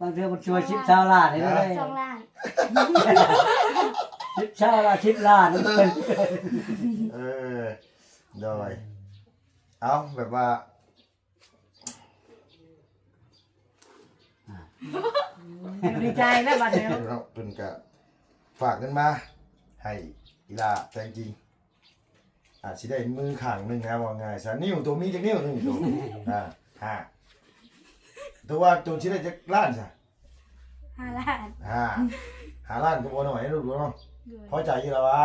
ບາງເທື່ອມັນຊ່ວຍສິບຊາວລ້ານໃຫ້ເລີຍ ສອງລ້ານ ສິບຊາວລ້ານ ສິບລ້ານ ເອີ ໂດຍ ເອົາ ແບບວ່າ ດີໃຈແລ້ວບັດນີ້ເນາະ ເພິ່ນກະຝາກເງິນມາໃຫ້ອີ່ຫຼ້າແຕ່ງຈິງ ອາດຊິໄດ້ມືຂ້າງໜຶ່ງນະ ເວົ້າງ່າຍຊະ ນິ້ວໂຕມີຈັກນິ້ວ ນິ້ວໂຕ ອ່າ ຫ້າ ໂຕວ່າໂຕຊິໄດ້ຈັກລ້ານຊະ? ຫ້າລ້ານ ຫ້າ ຫ້າລ້ານກໍບໍ່ນ້ອຍເນາະລູກເນາະ ໂດຍ ພໍໃຈຢູ່ລະວ່າ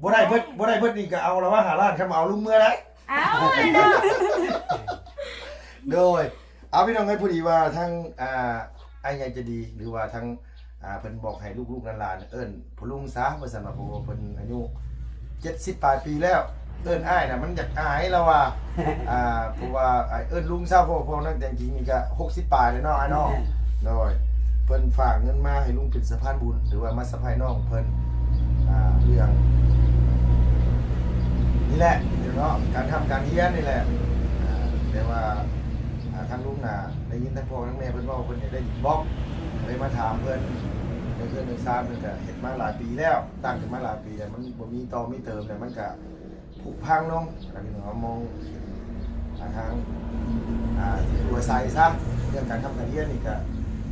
ພໍໃຈ ບໍ່ໄດ້ເບິດ ບໍ່ໄດ້ເບິດນີ້ກໍເອົາລະວ່າ ຫ້າລ້ານ ຄັນບໍ່ເອົາລຸງເມືອໄດ້ ເອົາ ໂດຍ ເອົາ ພີ່ນ້ອງເອີຍ ພໍດີວ່າທາງ ອ່າ ອ້າຍໃຫຍ່ໃຈດີ ຫຼືວ່າທາງ ອ່າ ເພິ່ນບອກໃຫ້ລູກໆຫຼານໆເອີ້ນພໍ່ລຸງຊະ ວ່າຊັ້ນວ່າ ເພາະວ່າເພິ່ນອາຍຸເຈັດສິບປາຍປີແລ້ວ ເອີ້ນອ້າຍນະມັນຢາກອາຍລະວ່າ ອ່າ ເພາະວ່າ ອ່າ ເອີ້ນລຸງຊະ ເພາະ ເພາະນັກແຕ່ງຈິງນີ້ກະຫົກສິບປາຍແລ້ວເນາະ ອ້າຍເນາະ ໂດຍ ເພິ່ນຝາກເງິນມາໃຫ້ລຸງເປັນສະພານບຸນ ຫຼືວ່າມາສະພາຍນ້ອງເພິ່ນ ອ່າ ເລື່ອງນີ້ແຫຼະເນາະ ການຮ່ຳການຮຽນນີ້ແຫຼະ ອ່າ ແຕ່ວ່າ ອ່າ ທາງລຸງນະ ໄດ້ຍິນທາງພໍ່ທາງແມ່ເພິ່ນເວົ້າ ເພິ່ນຢາກໄດ້ດິນບລັອກ ເລີຍມາຖາມເພິ່ນ ເລື່ອງເຮືອນເລື່ອງຊານ ເພິ່ນກະເຮັດມາຫຼາຍປີແລ້ວ ຕັ້ງຂຶ້ນມາຫຼາຍປີແລ້ວ ມັນບໍ່ມີຕໍ່ມີເຕີມແລ້ວ ມັນກະ ຜຸພັງລົງ ແລ້ວພີ່ນ້ອງມອງເຫັນ ອ່າ ທາງ ອ່າ ທີ່ຢູ່ອາໄສຊະ ເລື່ອງການຮ່ຳການຮຽນນີ້ກະ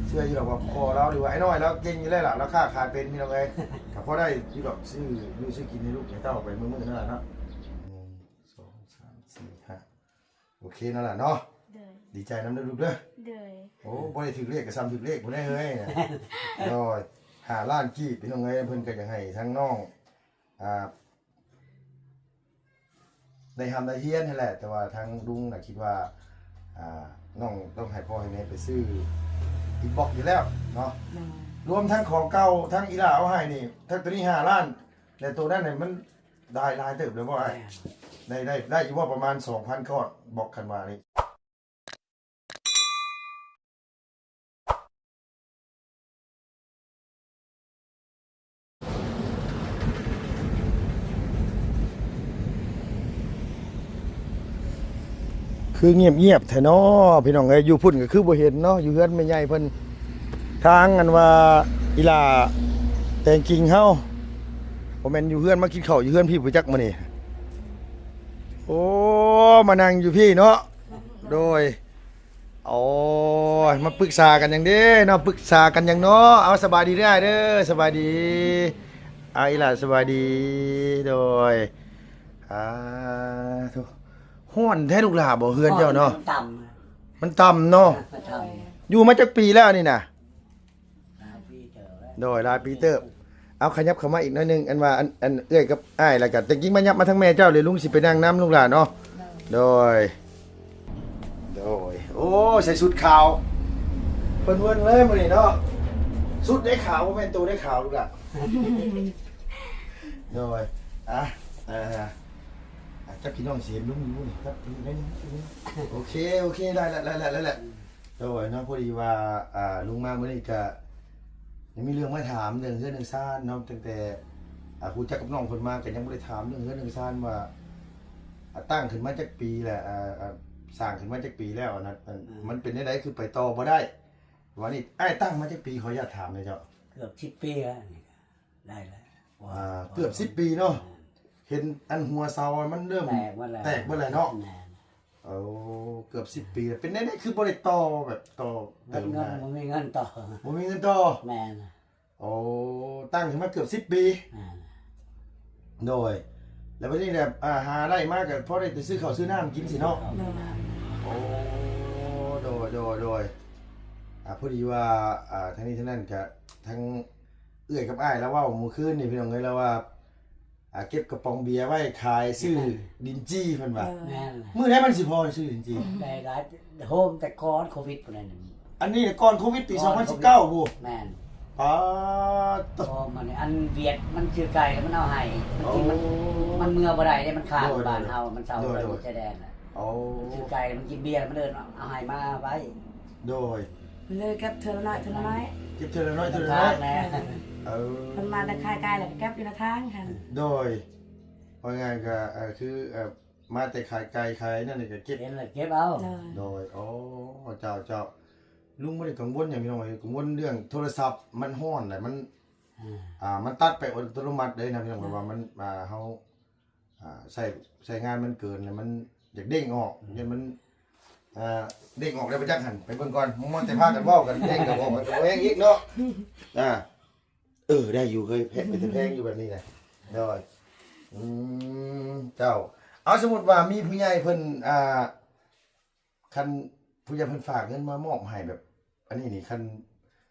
ເຊື່ອຢູ່ດອກວ່າພໍ່ລາວ ຫຼືວ່າອ້າຍນ້ອຍລາວເກັ່ງຢູ່ແລ້ວລະ ລາວຄ້າຂາຍເປັນ ພີ່ນ້ອງເອີຍ ກະພໍໄດ້ຢູ່ດອກ ຊື້ຢູ່ຊື້ກິນໃຫ້ລູກໃຫ້ເຕົ້າໄປມື້ໆນັ້ນລະເນາະ ໜຶ່ງ ສອງ ສາມ ສີ່ ຫ້າ ໂອເຄນັ້ນລະເນາະ ໂດຍ ດີໃຈນຳເດີລູກເດີ ໂດຍ ໂອ້ ບໍ່ໄດ້ຖືກເລກກະສ່ຳຖືກເລກພຸ້ນເດ້ເຮີ້ຍ ໂດຍ ຫ້າລ້ານກີບ ພີ່ນ້ອງເອີຍ ເພິ່ນກະຢາກໃຫ້ທາງນ້ອງ ອ່າ ໄດ້ຮ່ຳໄດ້ຮຽນຫັ້ນແຫຼະ ແຕ່ວ່າທາງລຸງນະຄິດວ່າ ອ່າ ນ້ອງຕ້ອງໃຫ້ພໍ່ໃຫ້ແມ່ໄປຊື້ອິນບັອກຢູ່ແລ້ວເນາະ ໂດຍ ລວມທັງຂອງເກົ່າ ທັງອີ່ຫຼ້າເອົາໃຫ້ນີ້ ທັງໂຕນີ້ຫ້າລ້ານ ແລະໂຕນັ້ນນີ້ມັນໄດ້ຫຼາຍເຕີບແລ້ວບໍ່ອ້າຍ? ແມ່ນ ໄດ້ ໄດ້ ໄດ້ຢູ່ບໍ່ປະມານສອງພັນກ້ອນ ບອກກັນວ່ານີ້? ຄືງຽບໆແທ້ເນາະ ພີ່ນ້ອງເອີຍ ຢູ່ພຸ້ນກໍຄືບໍ່ເຫັນເນາະ ຢູ່ເຮືອນແມ່ໃຫຍ່ເພິ່ນ ທາງອັນວ່າອີ່ຫຼ້າແຕງກິງເຮົາ ບໍ່ແມ່ນຢູ່ເຮືອນ ມາກິນເຂົ້າຢູ່ເຮືອນພີ້ບໍ່ຈັກມື້ນີ້ ໂອ້ ມານັ່ງຢູ່ພີ້ເນາະ ໂດຍ ໂອ້ຍ ມາປຶກສາກັນຫຍັງເດ້ເນາະ ປຶກສາກັນຫຍັງເນາະ ເອົາ ສະບາຍດີເດີອ້າຍເດີ ສະບາຍດີ ອ້າຍຫຼ້າ ສະບາຍດີ ໂດຍ ອ່າ ໂທ້ ຮ້ອນແທ້ລູກຫຼ້າ ບໍ່ເຮືອນເຈົ້າເນາະ ມັນຕ່ຳ ມັນຕ່ຳເນາະ ມັນຕ່ຳ ຢູ່ມາຈັກປີແລ້ວນີ້ນະ? ໂດຍ ຫຼາຍປີເຕີບ ເອົາ ຂະຫຍັບເຂົ້າມາອີກໜ້ອຍໜຶ່ງ ອັນວ່າ ອັນ ອັນເອື້ອຍກັບອ້າຍ ແລ້ວກໍແຕ່ງຈິງມາຫຍັບມາທາງແມ່ເຈົ້າ ແລ້ວລຸງຊິໄປນັ່ງນຳລູກຫຼ້າເນາະ ໂດຍ ໂດຍ ໂອ້ ໃສ່ຊຸດຂາວ ເພິ່ນເວີ້ນເລີຍມື້ນີ້ເນາະ ຊຸດໄດ້ຂາວ ບໍ່ແມ່ນໂຕໄດ້ຂາວລູກຫຼ້າ ໂດຍ ອ່ະ ເອີ ຈັກພີ່ນ້ອງຊິເຫັນລຸງຢູ່ນີ້ ຈັກ ໂອເຄ ໂອເຄ ໄດ້ແລ້ວ ໄດ້ແລ້ວ ໄດ້ແລ້ວ ໂດຍເນາະ ພໍດີວ່າ ອ່າ ລຸງມາມື້ນີ້ກະຍັງມີເລື່ອງມາຖາມເລື່ອງເຮືອນເລື່ອງຊານເນາະ ຕັ້ງແຕ່ ອ່າ ຮູ້ຈັກກັບນ້ອງເພິ່ນມາກະຍັງບໍ່ໄດ້ຖາມເລື່ອງເຮືອນເລື່ອງຊານວ່າ ອ່າ ຕັ້ງຂຶ້ນມາຈັກປີແລ້ວ ອ່າ ອ່າ ສ້າງຂຶ້ນມາຈັກປີແລ້ວນະ ອັນ ອ່າ ມັນເປັນແນວໃດຄືໄປຕໍ່ບໍ່ໄດ້ ວ່ານີ້ອ້າຍຕັ້ງມາຈັກປີ ຂໍອະນຸຍາດຖາມແດ່ເຈົ້າ? ເກືອບສິບປີແລ້ວນີ້ ໄດ້ແລ້ວ ອ່າ ເກືອບສິບປີເນາະ ແມ່ນ ເຫັນອັນຫົວເສົາມັນເລີ່ມແຕກເບິດແລ້ວ ແຕກເບິດແລ້ວເນາະ ແມ່ນ ໂອ້ ເກືອບສິບປີແລ້ວ ເປັນແນວໃດຄືບໍ່ໄດ້ຕໍ່ແບບຕໍ່ເຕີມ ເງິນບໍ່ມີເງິນຕໍ່ ບໍ່ມີເງິນຕໍ່ ແມ່ນ ໂອ້ ຕັ້ງຂຶ້ນມາເກືອບສິບປີ ແມ່ນ ໂດຍ ແລ້ວບັດນີ້ແບບ ອ່າ ຫາໄດ້ມາກໍພໍໄດ້ແຕ່ຊື້ເຂົ້າຊື້ນ້ຳກິນຊີ້ເນາະ ໂດຍ ໂອ້ ໂດຍ ໂດຍ ໂດຍ ອ່າ ພໍດີວ່າ ອ່າ ທາງນີ້ທາງນັ້ນກໍ ທາງເອື້ອຍກັບອ້າຍລາວເວົ້າມື້ຄືນນີ້ ພີ່ນ້ອງເອີຍ ລາວວ່າ ອ່າ ເກັບກະປ໋ອງເບຍໄວ້ຂາຍ ຊື້ດິນຈີ່ ເພິ່ນວ່າ ເອີ ແມ່ນ ມື້ໃດມັນຊິພໍຊື້ດິນຈີ່? ໄດ້ຫຼາຍ ໂຮມແຕ່ກ່ອນໂຄວິດພຸ້ນແຫຼະ ອັນນີ້ກ່ອນໂຄວິດປີສອງພັນສິບເກົ້າພຸ້ນ ແມ່ນ ປາດໂທ້ ມັນອັນຫວຽດມັນຊື້ໄກ່ແລ້ວມັນເອົາໃຫ້ ມັນກິນ ມັນ ໂອ້ ມັນເມືອບໍ່ໄດ້ເດ້ ມັນຄ້າງ ໂດຍ ບ້ານເຮົາ ມັນເຊົາ ໂດຍ ໂດຍ ຢູ່ຊາຍແດນ ໂອ້ ມັນຊື້ໄກ່ ມັນກິນເບຍ ມັນເອີ້ນເອົາໃຫ້ມາໄວ້ ໂດຍ ເລີຍເກັບເທື່ອລະໜ້ອຍເທື່ອລະໜ້ອຍ ເກັບເທື່ອລະໜ້ອຍເທື່ອລະໜ້ອຍ ແມ່ນ ເອີ ເພິ່ນມາແຕ່ຂາຍໄກ່ແລ້ວກໍເກັບຢູ່ນະທາງຫັ້ນ ໂດຍ ວ່າງ່າຍກໍ ເອີ ຄື ເອີ ມາແຕ່ຂາຍໄກ່ຂາຍນັ້ນກໍເກັບ ເຫັນແລ້ວເກັບເອົາ ໂດຍ ໂດຍ ໂອ້ ເຈົ້າ ເຈົ້າ ລຸງບໍ່ໄດ້ກັງວົນຫຍັງພີ່ນ້ອງເອີຍ, ກັງວົນເລື່ອງໂທລະສັບມັນຮ້ອນແຫຼະ ມັນ ອ່າ ອ່າ ມັນຕັດໄປອັດຕະໂນມັດເລີຍນະພີ່ນ້ອງ, ແບບວ່າມັນ ອ່າ ເຮົາ ອ່າ ໃຊ້ ໃຊ້ງານມັນເກີນແລ້ວມັນຢາກເດ້ງອອກ ອືມ ຢ້ານມັນ ອ່າ ເດ້ງອອກໄດ້ບໍ່ຈັກຫັ້ນ. ໄປເບິ່ງກ່ອນ ມັວແຕ່ພາກັນເວົ້າກັນ ເດ້ງກໍບໍ່ ກໍບໍ່ແຮງອີກເນາະ. ອ່າ ເອີ ໄດ້ຢູ່ເຮີຍ ແພງ ເປັນຕາແພງຢູ່ແບບນີ້ນະ. ໂດຍ ອືມ ເຈົ້າ ເອົາ ສົມມຸດວ່າມີຜູ້ໃຫຍ່ເພິ່ນ ອ່າ ຄັນຜູ້ໃຫຍ່ເພິ່ນຝາກເງິນມາມອບໃຫ້ແບບ ອັນນີ້ນີ້ ຄັນ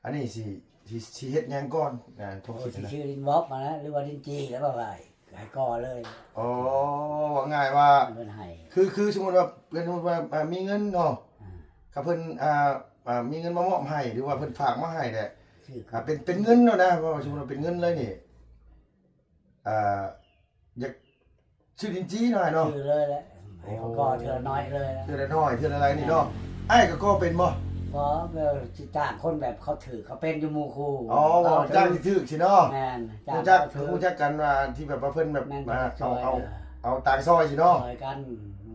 ອັນນີ້ຊິ ຊິ ຊິເຮັດຫຍັງກ່ອນ? ອ່າ ຄວາມຄິດ ໂອ້ ຊິ ນະ ຊື້ດິນບລັອກຫັ້ນນະ ຫຼືວ່າດິນຈີ່ແລ້ວວ່າ ໃຫ້ ໃຫ້ກໍ່ເລີຍ. ອໍ ເວົ້າງ່າຍວ່າ ເພິ່ນໃຫ້ ຄື ຄືສົມມຸດວ່າ ເພິ່ນ ສົມມຸດວ່າ ອ່າ ມີເງິນເນາະ ອ່າ ຖ້າເພິ່ນ ອ່າ ອ່າ ມີເງິນມາມອບໃຫ້ ຫຼືວ່າເພິ່ນຝາກມາໃຫ້ແຫຼະ ຊື້ ອ່າ ເປັນ ເປັນເງິນເນາະນະ ເວົ້າສົມມຸດວ່າເປັນເງິນເລີຍນີ້ ອ່າ ຢາກຊື້ດິນຈີ່ໜ້ອຍເນາະ ຊື້ເລີຍແຫຼະ ໃຫ້ເຂົາກໍ່ເທື່ອລະໜ້ອຍເລີຍ ເທື່ອລະໜ້ອຍ ເທື່ອລະຫຼາຍນີ້ເນາະ. ແມ່ນ ອ້າຍກໍກໍ່ເປັນບໍ່? ບໍ່ ແບບຊິຈ້າງຄົນແບບເຂົາຖືກ ເຂົາເປັນຢູ່ໝູ່ຄູ່. ອໍ ເຂົາຖືກ ຈ້າງທີ່ຖືກຊີ້ເນາະ. ແມ່ນ ຮູ້ຈັກ ຮູ້ຈັກກັນວ່າທີ່ແບບວ່າເພິ່ນແບບ ແມ່ນ ວ່າເອົາ ເອົາ ເອົາຕາງຊ່ອຍຊີ້ເນາະ ຊ່ອຍກັນ.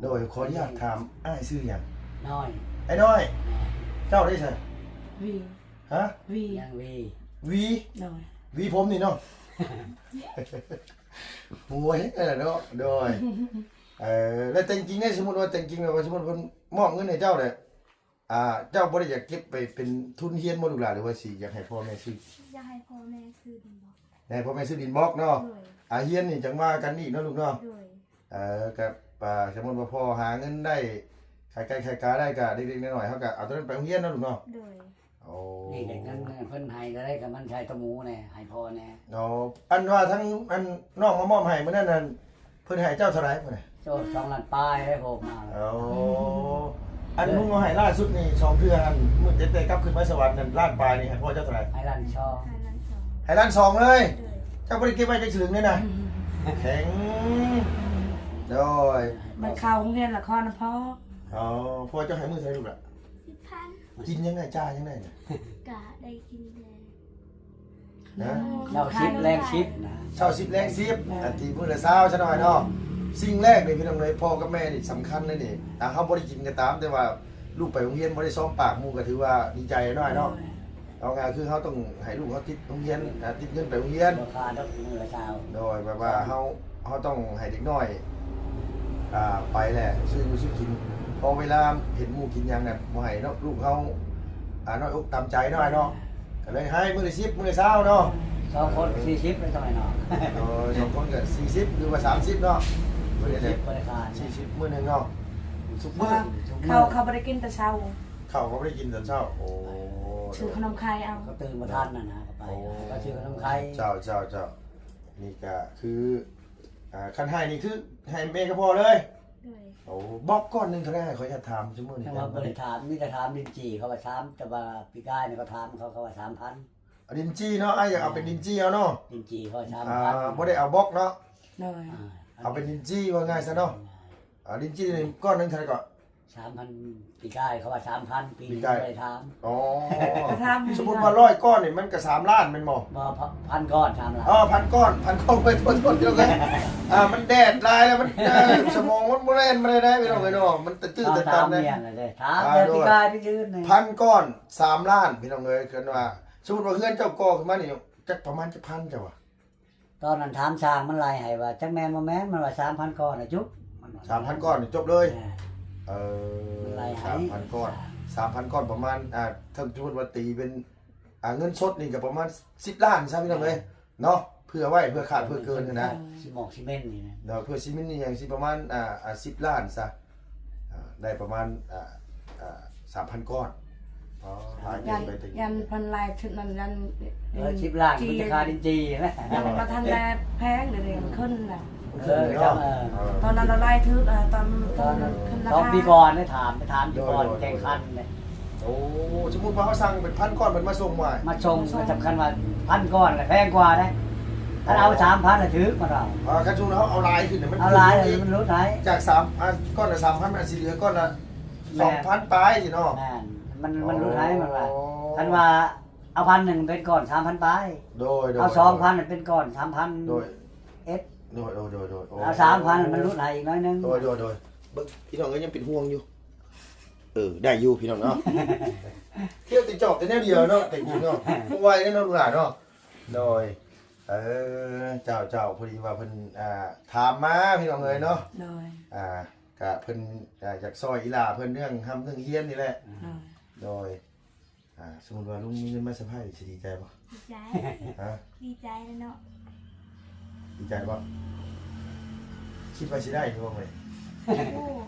ໂດຍ ຂໍອະນຸຍາດຖາມ ອ້າຍຊື່ຫຍັງ? ນ້ອຍ ອ້າຍນ້ອຍ. ແມ່ນ ເຈົ້າເດຊະ? ຫວີ ຮະ? ຫວີ ຍັງຫວີ ຫວີ ໂດຍ ຫວີຜົມນີ້ເນາະ. ໂອ້ຍ ເອີເນາະ ໂດຍ ເອີ ແລ້ວແຕ່ງຈິງເດ້ ສົມມຸດວ່າແຕ່ງຈິງແບບວ່າ ສົມມຸດເພິ່ນມອບເງິນໃຫ້ເຈົ້າແຫຼະ ອ່າ ເຈົ້າບໍ່ໄດ້ຢາກເກັບໄປເປັນທຶນຮຽນບໍ່ລູກຫຼານ ຫຼືວ່າຊິຢາກໃຫ້ພໍ່ແມ່ຊື້? ຢາກໃຫ້ພໍ່ແມ່ຊື້ດິນບລັອກ ໃຫ້ພໍ່ແມ່ຊື້ດິນບລັອກເນາະ. ໂດຍ ອ່າ ຮຽນນີ້ຈັ່ງວ່າກັນອີກເນາະລູກເນາະ. ໂດຍ ເອີ ກໍ ອ່າ ສົມມຸດວ່າພໍ່ຫາເງິນໄດ້ ຂາຍໄກ່ຂາຍກາໄດ້ ກໍເລັກໆນ້ອຍໆ ເຮົາກໍເອົາຕົວນັ້ນໄປໂຮງຮຽນເນາະລູກເນາະ. ໂດຍ ໂອ້ ນີ້ກໍເງິນເພິ່ນໃຫ້ເທົ່າໃດກໍມັນໃຊ້ຕະໝູແດ່ ໃຫ້ພໍ່ແດ່. ອໍ ອັນວ່າທັງ ອັນນ້ອງມາມອບໃຫ້ມື້ນັ້ນນັ້ນ ເພິ່ນໃຫ້ເຈົ້າເທົ່າໃດມື້ນັ້ນ? ໂອ້ ສອງລ້ານປາຍໄດ້ ໂພກມາ. ໂອ້ ອັນລຸງເອົາໃຫ້ລ່າສຸດນີ້ສອງເທື່ອ ອັນມື້ແຕ່ ແຕ່ກັບຂຶ້ນມາສະຫວັນນັ້ນ ລ້ານປາຍນີ້ ໃຫ້ພໍ່ເຈົ້າເທົ່າໃດ? ໃຫ້ລ້ານສອງ ໃຫ້ລ້ານສອງເລີຍ. ໂດຍ ເຈົ້າບໍ່ໄດ້ເກັບໄວ້ຈັກສະຫຼຶງເດ້ນະ. ແຂງ ໂດຍ ມັນເຂົ້າໂຮງຮຽນລະຂໍນຳພໍ່. ອໍ ພໍ່ເຈົ້າໃຫ້ມື້ເທົ່າໃດລູກລະ? ສິບພັນ. ກິນຫຍັງໄດ້ ຈ່າຍຫຍັງໄດ້ນະ? ກະໄດ້ກິນແດ່ ຮະ? ເຊົ້າສິບ ແລງສິບນະ ເຊົ້າສິບ ແລງສິບ ອັນທີ່ມື້ລະຊາວຊະໜ້ອຍເນາະ. ສິ່ງແລກນີ້ພີ່ນ້ອງເອີຍ ພໍ່ກັບແມ່ນີ້ສຳຄັນເລີຍນີ້. ຖ້າເຮົາບໍ່ໄດ້ກິນກໍຕາມ ແຕ່ວ່າລູກໄປໂຮງຮຽນບໍ່ໄດ້ຊອມປາກໝູ່ ກໍຖືວ່າດີໃຈນ້ອຍເນາະ. ເອົາງ່າຍຄືເຮົາຕ້ອງໃຫ້ລູກເຮົາຕິດໂຮງຮຽນ ອ່າ ຕິດເງິນໄປໂຮງຮຽນ ບໍ່ຂາດດອກມື້ລະຊາວ. ໂດຍ ແບບວ່າເຮົາ ເຮົາຕ້ອງໃຫ້ເດັກນ້ອຍ ອ່າ ໄປແຫຼະ ຊື້ຢູ່ຊື້ກິນ ເພາະເວລາເຫັນໝູ່ກິນຫຍັງນະ ບໍ່ໃຫ້ເນາະ ລູກເຮົາ ອ່າ ນ້ອຍອົກຕາມໃຈເນາະ ອ້າຍເນາະ. ກໍເລີຍໃຫ້ມື້ລະສິບ ມື້ລະຊາວເນາະ. ສອງຄົນສີ່ສິບໄດ້ເທົ່າໃດເນາະ? ເອີ ສອງຄົນກໍສີ່ສິບ ຫຼືວ່າສາມສິບເນາະ. ສີ່ສິບ ມື້ໜຶ່ງເນາະ ທຸກມື້. ເຂົ້າ ເຂົ້າບໍ່ໄດ້ກິນແຕ່ເຊົ້າ ເຂົ້າກໍບໍ່ໄດ້ກິນຕອນເຊົ້າ. ໂອ້ ຊື້ຂະໜົມໄຂ່ເອົາ ກໍຕື່ນບໍ່ທັນນະນະ ກໍໄປ ໂອ້ ກໍຊື້ຂະໜົມໄຂ່. ເຈົ້າ ເຈົ້າ ເຈົ້າ ນີ້ກໍຄື ອ່າ ຄັນໃຫ້ນີ້ຄືໃຫ້ແມ່ກັບພໍ່ເລີຍ. ໂດຍ ໂອ້ ບລັອກກ້ອນໜຶ່ງເທົ່າໃດ ຂໍອະນຸຍາດຖາມ ຊຸມື້ນີ້ ຍັງວ່າບໍ່ໄດ້ຖາມ ມີແຕ່ຖາມດິນຈີ່ ເຂົາວ່າສາມ ແຕ່ວ່າປີກາຍນີ້ກໍຖາມເຂົາ ເຂົາວ່າສາມພັນ. ເອົາດິນຈີ່ເນາະ ອ້າຍຢາກເອົາເປັນດິນຈີ່ເອົາເນາະ. ດິນຈີ່ເຂົາວ່າສາມພັນ ອ່າ ບໍ່ໄດ້ເອົາບລັອກເນາະ. ໂດຍ ອ່າ ເອົາເປັນດິນຈີ່ ເວົ້າງ່າຍຊະເນາະ. ອ່າ ດິນຈີ່ນີ້ກ້ອນໜຶ່ງເທົ່າໃດກໍ? ສາມພັນ ປີກາຍເຂົາວ່າສາມພັນ ປີນີ້ບໍ່ໄດ້ຖາມ. ອໍ ສະມຸດວ່າຮ້ອຍກ້ອນນີ້ມັນກໍສາມລ້ານແມ່ນບໍ່? ບໍ່ ພັນກ້ອນ ສາມລ້ານ. ອໍ ພັນກ້ອນ ພັນກ້ອນ ໂອ້ຍ ໂທດ ໂທດ ພີ່ນ້ອງເອີຍ ອ່າ ມັນແດດຫຼາຍແລ້ວ ມັນ ເອີ ສະໝອງມັນບໍ່ແລ່ນມາໄດ້ ພີ່ນ້ອງເອີຍເນາະ ມັນຕື່ນຕັນເດ້. ຖາມແຕ່ປີກາຍໄປຈື່ນ ພັນກ້ອນ ສາມລ້ານ ພີ່ນ້ອງເອີຍ. ຄັນວ່າ ສະມຸດວ່າເຮືອນເຈົ້າກໍ່ຂຶ້ນມານີ້ ຈັກປະມານຈັກພັນເຈົ້າວ່າ? ຕອນນັ້ນຖາມຊ່າງມັນໄລ່ໃຫ້ວ່າ ຈັກແມ່ນບໍ່ແມ່ນ ມັນວ່າສາມພັນກ້ອນນະ ຈົບ ມັນວ່າ ສາມພັນກ້ອນນີ້ຈົບເລີຍ. ແມ່ນ ເອີ ມັນໄລ່ໃຫ້ ສາມພັນກ້ອນ ສາມພັນກ້ອນ ປະມານ ອ່າ ຖ້າສົມມຸດວ່າຕີເປັນ ອ່າ ເງິນສົດນີ້ກໍປະມານສິບລ້ານຊະ ພີ່ນ້ອງເອີຍ ເນາະ ເຜື່ອໄວ້ ເຜື່ອຂາດເຜື່ອເກີນຫັ້ນນະ. ຊິໝອກຊິເມັນນີ້ນະ ເນາະ ເຜື່ອຊິເມັນອີ່ຫຍັງຊິປະມານ ອ່າ ອ່າ ສິບລ້ານຊະ ອ່າ ໄດ້ປະມານ ອ່າ ອ່າ ສາມພັນກ້ອນ. ອໍ ຫຼາຍເກີນໄປ. ຢ້ານເພິ່ນລາຍທຶກນັ້ນ ຢ້ານ ເອີ ສິບລ້ານ ມັນຈະຄ່າດິນຈີ່ແຫຼະ ຍັງບໍ່ທັນໄດ້ແພງເດ ມັນຂຶ້ນແລ້ວ. ເອີ ເອີ ຕອນນັ້ນລາຍຖືກ ເອີ ຕອນ ຕອນ ຕອນຂຶ້ນລາຄາ ສອງປີກ່ອນໄດ້ຖາມ ໄປຖາມຢູ່ບ່ອນແຂວງຄັນເດ້. ໂອ້ ສົມມຸດວ່າເຮົາສັ່ງເປັນພັນກ້ອນ ເພິ່ນມາສົ່ງບໍ່? ມາສົ່ງ ກໍສຳຄັນວ່າພັນກ້ອນລະແພງກວ່າເດ້. ຄັນເອົາສາມພັນລະຖືກ ມັນວ່າ. ເອີ ຄັນສົມມຸດເຮົາເອົາຫຼາຍຂຶ້ນ ມັນ ເອົາຫຼາຍ ມັນຫຼຸດໃຫ້ ຈາກສາມ ອ່າ ກ້ອນລະສາມພັນ ມັນອາດຊິເຫຼືອກ້ອນລະ ແມ່ນ ສອງພັນປາຍຊີ້ເນາະ. ແມ່ນ ມັນ ມັນຫຼຸດໃຫ້ ມັນວ່າ. ອໍ ຄັນວ່າເອົາພັນໜຶ່ງເປັນກ້ອນສາມພັນປາຍ. ໂດຍ ໂດຍ ເອົາສອງພັນເປັນກ້ອນສາມພັນ ໂດຍ ເອັດ ໂດຍ ໂດຍ ໂດຍ ໂດຍ. ໂອ້ ເອົາສາມພັນມັນຫຼຸດໃຫ້ອີກໜ້ອຍໜຶ່ງ. ໂດຍ ໂດຍ ໂດຍ. ເບິ່ງ ພີ່ນ້ອງເອີຍ ຍັງເປັນຫ່ວງຢູ່. ເອີ ໄດ້ຢູ່ພີ່ນ້ອງເນາະ ທ່ຽວແຕ່ຈອບແຕ່ແນວດຽວເນາະ ແຕ່ກິນເນາະ ບໍ່ໄຫວເນາະລູກຫຼານເນາະ. ໂດຍ ເອີ ເຈົ້າ ເຈົ້າ ພໍດີວ່າເພິ່ນ ອ່າ ຖາມມາພີ່ນ້ອງເອີຍເນາະ. ໂດຍ ອ່າ ກະເພິ່ນ ອ່າ ຢາກຊ່ອຍອີ່ຫຼ້າເພິ່ນເລື່ອງຮ່ຳເລື່ອງຮຽນນີ້ແຫຼະ. ໂດຍ ໂດຍ ອ່າ ສົມມຸດວ່າລຸງມີເງິນມາເຊີໄພຣສ໌ ຊິດີໃຈບໍ່? ດີໃຈ. ຮະ? ດີໃຈແລ້ວເນາະ. ດີໃຈບໍ່? ຄິດວ່າຊິໄດ້ຢູ່ບໍ່ມື້ນີ້? ໂອ້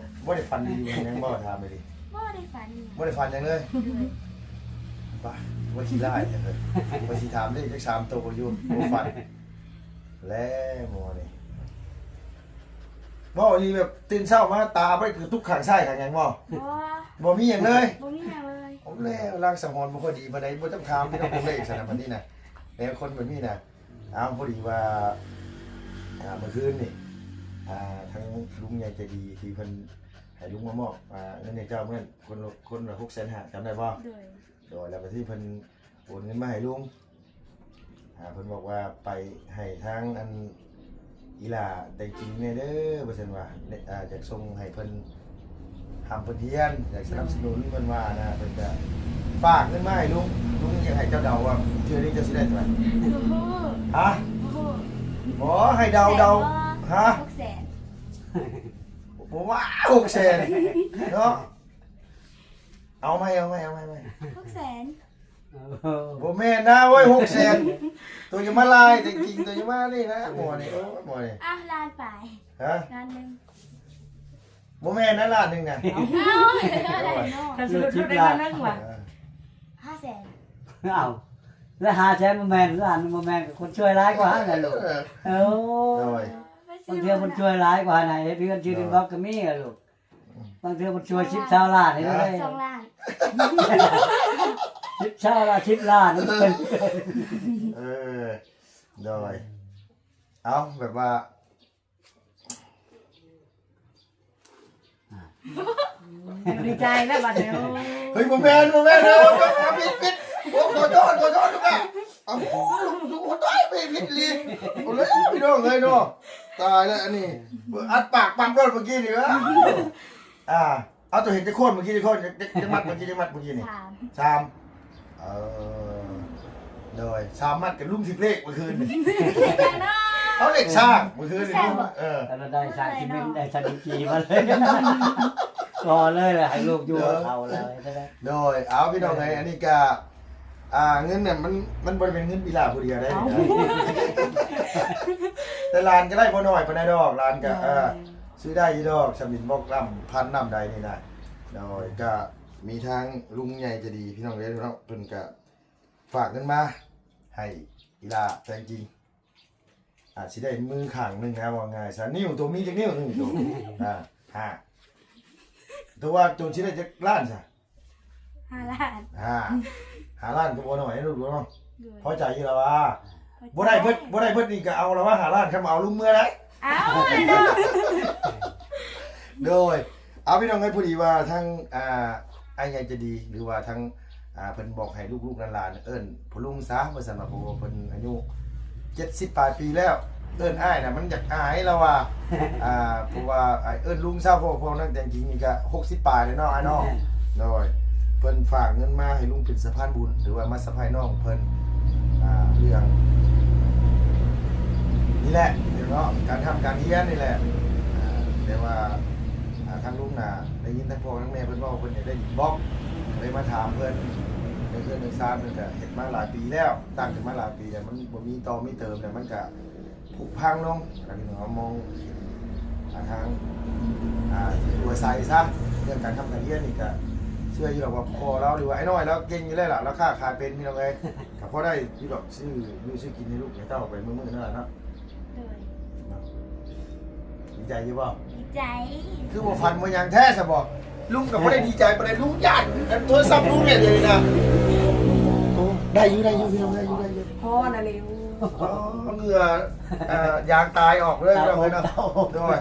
ບໍ່ໄດ້ຝັນດີຫຍັງບໍ່? ຖາມໄປດິ. ບໍ່ໄດ້ຝັນຫຍັງ. ບໍ່ໄດ້ຝັນຫຍັງເລີຍ? ໂດຍ. ປະ ວ່າຂີ້ຮ້າຍຈັ່ງເລີຍ ວ່າຊິຖາມເລກຈັກສາມໂຕຢູ່ ບໍ່ຝັນແລ້ວໝໍນີ້. ເວົ້າອີ່ຫຼີແບບຕື່ນເຊົ້າມາຕາໄປຄືຕຸກຂ້າງຊ້າຍຂ້າງຫຍັງບໍ່? ບໍ່ ບໍ່ມີຫຍັງເລີຍ? ບໍ່ມີຫຍັງເລີຍ. ໂອ້ ແລ້ວລາງສັງຫອນບໍ່ຄ່ອຍດີປານໃດ ບໍ່ຕ້ອງຖາມພີ່ນ້ອງຕົວເລກຊັ້ນນະ ບັດນີ້ນະ ແນວຄົນແບບນີ້ນະ. ອ້າວ ພໍດີວ່າ ອ່າ ເມື່ອຄືນນີ້ ອ່າ ທາງລຸງໃຫຍ່ໃຈດີທີ່ເພິ່ນໃຫ້ລຸງມາມອບ ອ່າ ເງິນໃຫ້ເຈົ້າເມື່ອນັ້ນ ຄົນລະ ຄົນລະຫົກແສນຫ້າ ຈຳໄດ້ບໍ່? ໂດຍ. ໂດຍ ແລ້ວບັດທີ່ເພິ່ນໂອນເງິນມາໃຫ້ລຸງ ອ່າ ເພິ່ນບອກວ່າໄປໃຫ້ທາງອັນ ອີ່ຫຼ້າແຕງຈິງແດ່ເດີ ວ່າຊັ້ນວ່າ ອ່າ ຢາກສົ່ງໃຫ້ເພິ່ນ ຮ່ຳເພິ່ນຮຽນ ຢາກສະໜັບສະໜູນເພິ່ນວ່ານະ ເພິ່ນກະຝາກເງິນມາໃຫ້ລຸງ. ລຸງຢາກໃຫ້ເຈົ້າເດົາວ່າເທື່ອນີ້ເຈົ້າຊິໄດ້ເທົ່າໃດ? ໂອ້ໂຫ ຮະ? ໂອ້ໂຫ ບໍ່ ໃຫ້ເດົາ ແສນ ເດົາ ບໍ່? ຮະ? ຫົກແສນ. ບໍ່ວ່າ ຫົກແສນເນາະ. ເອົາໃໝ່ ເອົາໃໝ່ ເອົາໃໝ່ ເອົາໃໝ່ ຫົກແສນ. ບໍ່ແມ່ນນະເວີຍ ຫົກແສນ ໂຕຢ່າມາລາຍ ແຕ່ຈິງໂຕຢ່າມານີ້ນະ ໝໍນີ້ ໂອ້ຍ ໝໍນີ້. ອ້າວ ລ້ານປາຍ. ຮະ? ລ້ານໜຶ່ງ. ບໍ່ແມ່ນນະ ລ້ານໜຶ່ງນະ. ອ້າວ ເທົ່າໃດເນາະ? ຄັນຊິຫຼຸດເທົ່າໃດລ້ານໜຶ່ງຫວາ? ເອີ ຫ້າແສນ. ອ້າວ ແລ້ວຫ້າແສນບໍ່ແມ່ນ ລ້ານໜຶ່ງບໍ່ແມ່ນ ຄົນຊ່ວຍຫຼາຍກວ່າຫັ້ນແຫຼະລູກ. ເອີ ໂດຍ ບາງເທື່ອຄົນຊ່ວຍຫຼາຍກວ່າຫັ້ນນະ ເຮັດເຮືອນຊື່ດິນບລັອກກໍມີລະລູກ. ບາງເທື່ອມັນຊ່ວຍສິບຊາວລ້ານນີ້ເດ້ ສອງລ້ານ ສິບຊາວລ້ານ ສິບລ້ານ. ເອີ ໂດຍ ເອົາ ແບບວ່າ ດີໃຈແລ້ວບັດນີ້. ໂອ້ ເຮີ້ຍ ບໍ່ແມ່ນ ບໍ່ແມ່ນເດີ ຜິດ ຜິດ ໂອ້ ຂໍໂທດ ຂໍໂທດລູກຫຼານ. ເອົາ ລູກ ລູກ ໂອ້ ຕາຍ ໄປຜິດອີ່ຫຼີ. ເອົາແລ້ວພີ່ນ້ອງເອີຍເນາະ ຕາຍແລ້ວອັນນີ້ ອັດປາກປັບໂລດເມື່ອກີ້ນີ້. ອ່າ ເອົາ ເຈົ້າເຫັນຈັກຄົນເມື່ອກີ້ ຈັກຄົນ ຈັກ ຈັກ ຈັກມັດເມື່ອກີ້ ຈັກມັດເມື່ອກີ້ນີ້? ສາມ ສາມ. ເອີ ໂດຍ ສາມມັດກັບລຸງຖືກເລກເມື່ອຄືນນີ້. ເອົາເລກຊ້າງເມື່ອຄືນນີ້. ເອີ ໄດ້ຊ້າງຊິເປັນ ໄດ້ຊັ້ນກີມາເລີຍ ກໍເລີຍແຫຼະ ໃຫ້ລູກຢູ່ເຂົາເລີຍ. ໂດຍ ເອົາ ພີ່ນ້ອງເອີຍ ອັນນີ້ກະ ອ່າ ເງິນນັ້ນມັນ ມັນບໍ່ໄດ້ເປັນເງິນອີ່ຫຼ້າຜູ້ດຽວໄດ໋. ເອົ້າ ແຕ່ຫຼານກໍໄດ້ບໍ່ນ້ອຍປານໃດດອກ ຫຼານກໍ ເອີ ຊື້ໄດ້ຢູ່ດອກ ສຳລິນບອກລຳພັນນຳໃດນີ້ນະ. ໂດຍ ກໍມີທາງລຸງໃຫຍ່ໃຈດີ ພີ່ນ້ອງເອີຍເນາະ ເພິ່ນກໍຝາກເງິນມາໃຫ້ອີ່ຫຼ້າແຕງຈິງ ອາດຊິໄດ້ມືຂ້າງໜຶ່ງນະ ເວົ້າງ່າຍຊະ ນິ້ວໂຕມີຈັກນິ້ວ ໜຶ່ງໂຕ ອ່າ ຫ້າ ໂຕວ່າໂຕຊິໄດ້ຈັກລ້ານຊະ? ຫ້າລ້ານ. ຫ້າ ຫ້າລ້ານກໍບໍ່ນ້ອຍເນາະ ລູກເນາະ. ໂດຍ ພໍໃຈຢູ່ລະວ່າ ພໍໃຈ ບໍ່ໄດ້ເບິດ ບໍ່ໄດ້ເບິດນີ້ກໍເອົາລະວ່າ ຫ້າລ້ານ ຄັນບໍ່ເອົາລຸງເມືອໄດ້. ອ້າວ ໂດຍ ເອົາ ພີ່ນ້ອງເອີຍ ພໍດີວ່າທາງ ອ່າ ອ້າຍໃຫຍ່ໃຈດີ ຫຼືວ່າທາງ ອ່າ ເພິ່ນບອກໃຫ້ລູກໆຫຼານໆເອີ້ນພໍ່ລຸງຊະ ວ່າຊັ້ນວ່າ ເພາະວ່າເພິ່ນອາຍຸເຈັດສິບປາຍປີແລ້ວ ເອີ້ນອ້າຍນະມັນຢາກອາຍລະວ່າ. ອ່າ ເພາະວ່າອ້າຍເອີ້ນລຸງຊະ ເພາະ ເພາະນາງແຕງຈິງນີ້ກະຫົກສິບປາຍແລ້ວເນາະ ອ້າຍເນາະ. ໂດຍ ເພິ່ນຝາກເງິນມາໃຫ້ລຸງເປັນສະພານບຸນ ຫຼືວ່າມາສະພາຍນ້ອງເພິ່ນ ອ່າ ເລື່ອງນີ້ແຫຼະເນາະ ການຮ່ຳການຮຽນນີ້ແຫຼະ. ອ່າ ແຕ່ວ່າ ອ່າ ທາງລຸງນະ ໄດ້ຍິນທາງພໍ່ທາງແມ່ເພິ່ນເວົ້າ ເພິ່ນຢາກໄດ້ດິນບລັອກ ເລີຍມາຖາມເພິ່ນ. ເລື່ອງເຮືອນເລື່ອງຊານເພິ່ນກະເຮັດມາຫຼາຍປີແລ້ວ ຕັ້ງຂຶ້ນມາຫຼາຍປີແລ້ວ ມັນບໍ່ມີຕໍ່ມີເຕີມແລ້ວ ມັນກະຜຸພັງລົງ. ແລ້ວພີ່ນ້ອງເຮົາມອງເຫັນ ອ່າ ທາງ ອ່າ ທີ່ຢູ່ອາໄສຊະ ເລື່ອງການຮ່ຳການຮຽນນີ້ກະເຊື່ອຢູ່ດອກວ່າພໍ່ລາວ ຫຼືວ່າອ້າຍນ້ອຍລາວເກັ່ງຢູ່ແລ້ວລະ ລາວຄ້າຂາຍເປັນ ພີ່ນ້ອງເອີຍ. ກໍພໍໄດ້ຢູ່ດອກ ຊື້ຢູ່ຊື້ກິນໃຫ້ລູກໃຫ້ເຕົ້າໄປມື້ໆນັ້ນລະເນາະ. ໂດຍ ເນາະ ດີໃຈຢູ່ບໍ່? ດີໃຈ. ຄືບໍ່ຝັນບໍ່ຫຍັງແທ້ຊະບໍ່? ລຸງກໍບໍ່ໄດ້ດີໃຈປານໃດ ລຸງຢ້ານ ອັນໂທລະສັບລຸງເລີຍດຽວນີ້ນະ. ໂອ້ ໄດ້ຢູ່ ໄດ້ຢູ່ ພີ່ນ້ອງ ໄດ້ຢູ່ ໄດ້ຢູ່. ພໍນະເລວ ອໍ ເຫື່ອ ເອ່ອ ຢາງຕາຍອອກເລີຍ ຕາ ພີ່ນ້ອງເອີຍເນາະ. ໂດຍ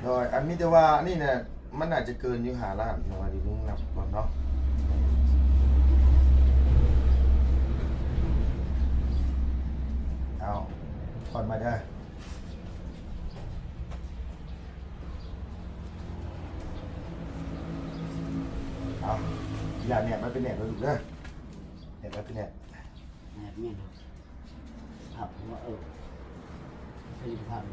ໂດຍ ອັນມີແຕ່ວ່ານີ້ນະ ມັນອາດຈະເກີນຢູ່ຫ້າລ້ານ ເພາະວ່າທີ່ລຸງນັບກ່ອນເນາະ. ເອົາ ຜ່ອນມາເດີ. ເປັນແນບເດີລູກເດີ ແນບໄວ້ເປັນແນບ ແນບແມ່ນ ຄັບ ເອີ ເປັນພາບ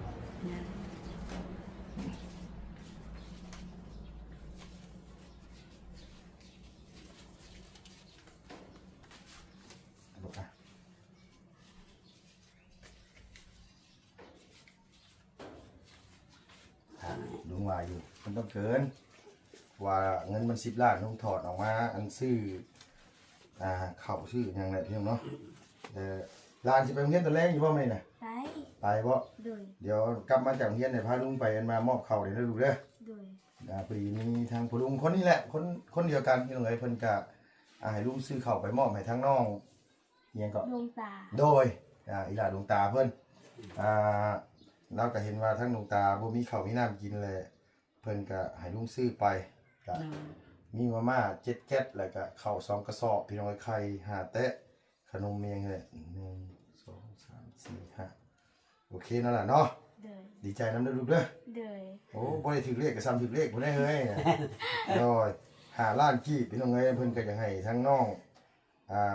ອ່າ ລຸງວ່າຢູ່ ມັນຕ້ອງເກີນ ວ່າເງິນມັນສິບລ້ານ ລຸງຖອນອອກມາ ອັນຊື້ ອ່າ ເຂົ້າຊື້ຫຍັງແຫຼະພີ່ນ້ອງເນາະ. ເອີ ຫຼານຊິໄປໂຮງຮຽນຕອນແລງຢູ່ບໍ່ມື້ນີ້ນະ? ໄປ ໄປບໍ່? ໂດຍ ດຽວກັບມາຈາກໂຮງຮຽນ ດຽວພາລຸງໄປ ອັນມາມອບເຂົ້າເດີລູກເດີ. ໂດຍ ອ່າ ພໍດີມີທາງພໍ່ລຸງຄົນນີ້ແຫຼະ ຄົນ ຄົນດຽວກັນພີ່ນ້ອງເອີຍ ເພິ່ນກະ ອ່າ ໃຫ້ລຸງຊື້ເຂົ້າໄປມອບໃຫ້ທາງນ້ອງ ອີຫຍັງເກາະ ດວງຕາ ໂດຍ ອ່າ ອີ່ຫຼ້າດວງຕາເພິ່ນ ອ່າ ລາວກໍເຫັນວ່າທາງດວງຕາບໍ່ມີເຂົ້າມີນ້ຳກິນແຫຼະ ເພິ່ນກໍໃຫ້ລຸງຊື້ໄປ ກໍ ໂດຍ ມີມາມ່າເຈັດແກັດ ແລ້ວກໍເຂົ້າສອງກະສອບ ພີ່ນ້ອງເອີຍ ໄຂ່ຫ້າແຕະ ຂະໜົມມີຫຍັງແຫຼະ ໜຶ່ງ ສອງ ສາມ ສີ່ ຫ້າ ໂອເຄເນາະຫຼ້າເນາະ. ໂດຍ ດີໃຈນຳເດີລູກເດີ. ໂດຍ ໂອ້ ບໍ່ໄດ້ຖືກເລກກໍສ່ຳຖືກເລກພຸ້ນເດ້ເຮີ້ຍ. ໂດຍ ຫ້າລ້ານກີບ ພີ່ນ້ອງເອີຍ ເພິ່ນກໍຢາກໃຫ້ທາງນ້ອງ ອ່າ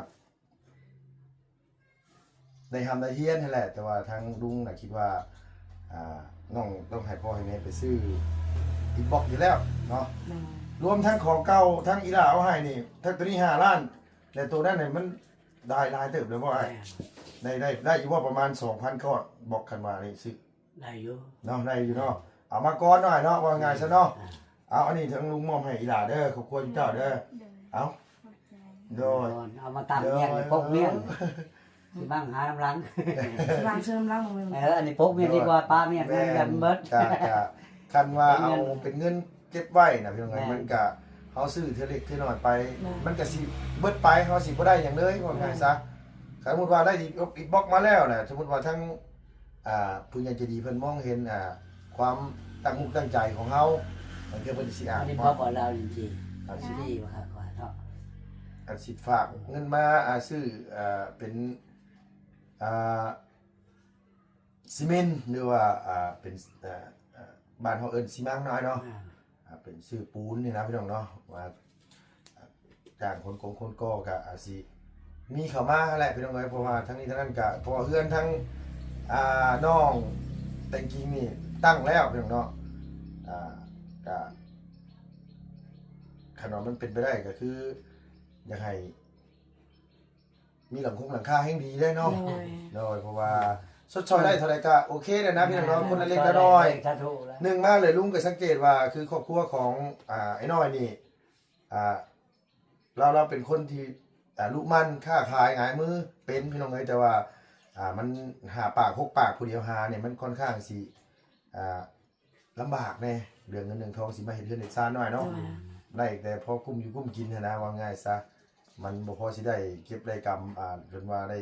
ໄດ້ຮ່ຳໄດ້ຮຽນຫັ້ນແຫຼະ ແຕ່ວ່າທາງລຸງນະຄິດວ່າ ອ່າ ນ້ອງຕ້ອງໃຫ້ພໍ່ໃຫ້ແມ່ໄປຊື້ອິນບັອກຢູ່ແລ້ວເນາະ. ໂດຍ ລວມທັງຂອງເກົ່າ ທັງອີ່ຫຼ້າເອົາໃຫ້ນີ້ ທັງໂຕນີ້ຫ້າລ້ານ ແລະໂຕນັ້ນນີ້ມັນໄດ້ຫຼາຍເຕີບແລ້ວບໍ່ອ້າຍ? ແມ່ນ ໄດ້ ໄດ້ ໄດ້ຢູ່ບໍ່ປະມານສອງພັນກ້ອນ ບັອກ ຄັນວ່ານີ້ຊື້ ໄດ້ຢູ່ເນາະ ໄດ້ຢູ່ເນາະ. ເອົາມາກ່ອນໜ້ອຍເນາະ ວ່າງ່າຍຊະເນາະ. ອ່າ ເອົາ ອັນນີ້ທາງລຸງມອບໃຫ້ອີ່ຫຼ້າເດີ ຄອບຄົວເຈົ້າເດີ. ໂດຍ ເອົາ ຂອບໃຈ ໂດຍ ໂດຍ ເອົາມາຕຳມຽນໃນປົກມຽນ ຊິມາຫານຳຫຼັງ ຊິມາເຊີນນຳຫຼັງ. ເອີ ອັນນີ້ປົກມຽນດີກວ່າ ປະມຽນໃຫ້ມັນເບິດ. ກະ ກະ ຄັນວ່າເອົາເປັນເງິນເກັບໄວ້ນະ ພີ່ນ້ອງເອີຍ ແມ່ນ ມັນກະ ເຮົາຊື້ເທື່ອເລັກເທື່ອນ້ອຍໄປ ແມ່ນ ມັນກະຊິເບິດໄປ ເຮົາຊິບໍ່ໄດ້ຫຍັງເລີຍ ວ່າງ່າຍຊະ. ໂດຍ ຄັນສົມມຸດວ່າໄດ້ອິນບັອກ ອິນບັອກມາແລ້ວນະ ສົມມຸດວ່າທາງ ອ່າ ຜູ້ໃຫຍ່ໃຈດີເພິ່ນມອງເຫັນ ອ່າ ຄວາມຕັ້ງມຸກຕັ້ງໃຈຂອງເຮົາ ບາງເທື່ອເພິ່ນຊິອ່ານ ອັນນີ້ບອກວ່າລາວຈິງໆ ອ່າ ຊິດີວ່າ ວ່າເນາະ ອາດຊິຝາກເງິນມາ ອ່າ ຊື້ ອ່າ ເປັນ ອ່າ ຊີເມັນ ຫຼືວ່າ ອ່າ ເປັນ ອ່າ ອ່າ ບ້ານເຮົາເອີ້ນຊີມັງເນາະ ເນາະ. ອ່າ ອ່າ ເປັນຊື້ປູນນີ້ນະ ພີ່ນ້ອງເນາະ ວ່າ ອ່າ ຈ້າງຄົນກົງຄົນກໍ່ກໍອາດຊິມີເຂົ້າມາຫັ້ນແຫຼະ ພີ່ນ້ອງເອີຍ. ເພາະວ່າທັງນີ້ທັງນັ້ນກໍ ເພາະວ່າເຮືອນທັງ ອ່າ ນ້ອງແຕງກິງນີ້ຕັ້ງແລ້ວ ພີ່ນ້ອງເນາະ. ອ່າ ກໍ ຄັນວ່າມັນເປັນໄປໄດ້ກໍຄື ຢາກໃຫ້ ມີຫຼັງຄົງຫຼັງຄາແຮ່ງດີເດ້ເນາະ. ໂດຍ ໂດຍ ເພາະວ່າຊົດຊ່ອຍໄດ້ເທົ່າໃດກໍໂອເຄແລ້ວນະ ພີ່ນ້ອງເນາະ ຄົນລະເລັກລະນ້ອຍ. ໜຶ່ງມາເລີຍ ລຸງກໍສັງເກດວ່າ ຄືຄອບຄົວຂອງ ອ່າ ໄອ້ນ້ອຍນີ້ ອ່າ ລາວ ລາວເປັນຄົນທີ່ ອ່າ ລຸໝັ່ນຄ້າຂາຍ ຫງາຍມືເປັນ ພີ່ນ້ອງເອີຍ. ແຕ່ວ່າ ອ່າ ມັນຫ້າປາກຫົກປາກ ຜູ້ດຽວຫານີ້ ມັນຄ່ອນຂ້າງຊິ ອ່າ ລຳບາກແດ່ ເລື່ອງເງິນເລື່ອງທອງ ຊິມາເຮັດເຮືອນເຮັດຊານນ້ອຍເນາະ. ໂດຍ ໄດ້ແຕ່ພໍກຸ້ມຢູ່ກຸ້ມກິນຫັ້ນນະ ວ່າງ່າຍຊະ ມັນບໍ່ພໍຊິໄດ້ເກັບໄດ້ກຳ ອ່າ ຈົນວ່າໄດ້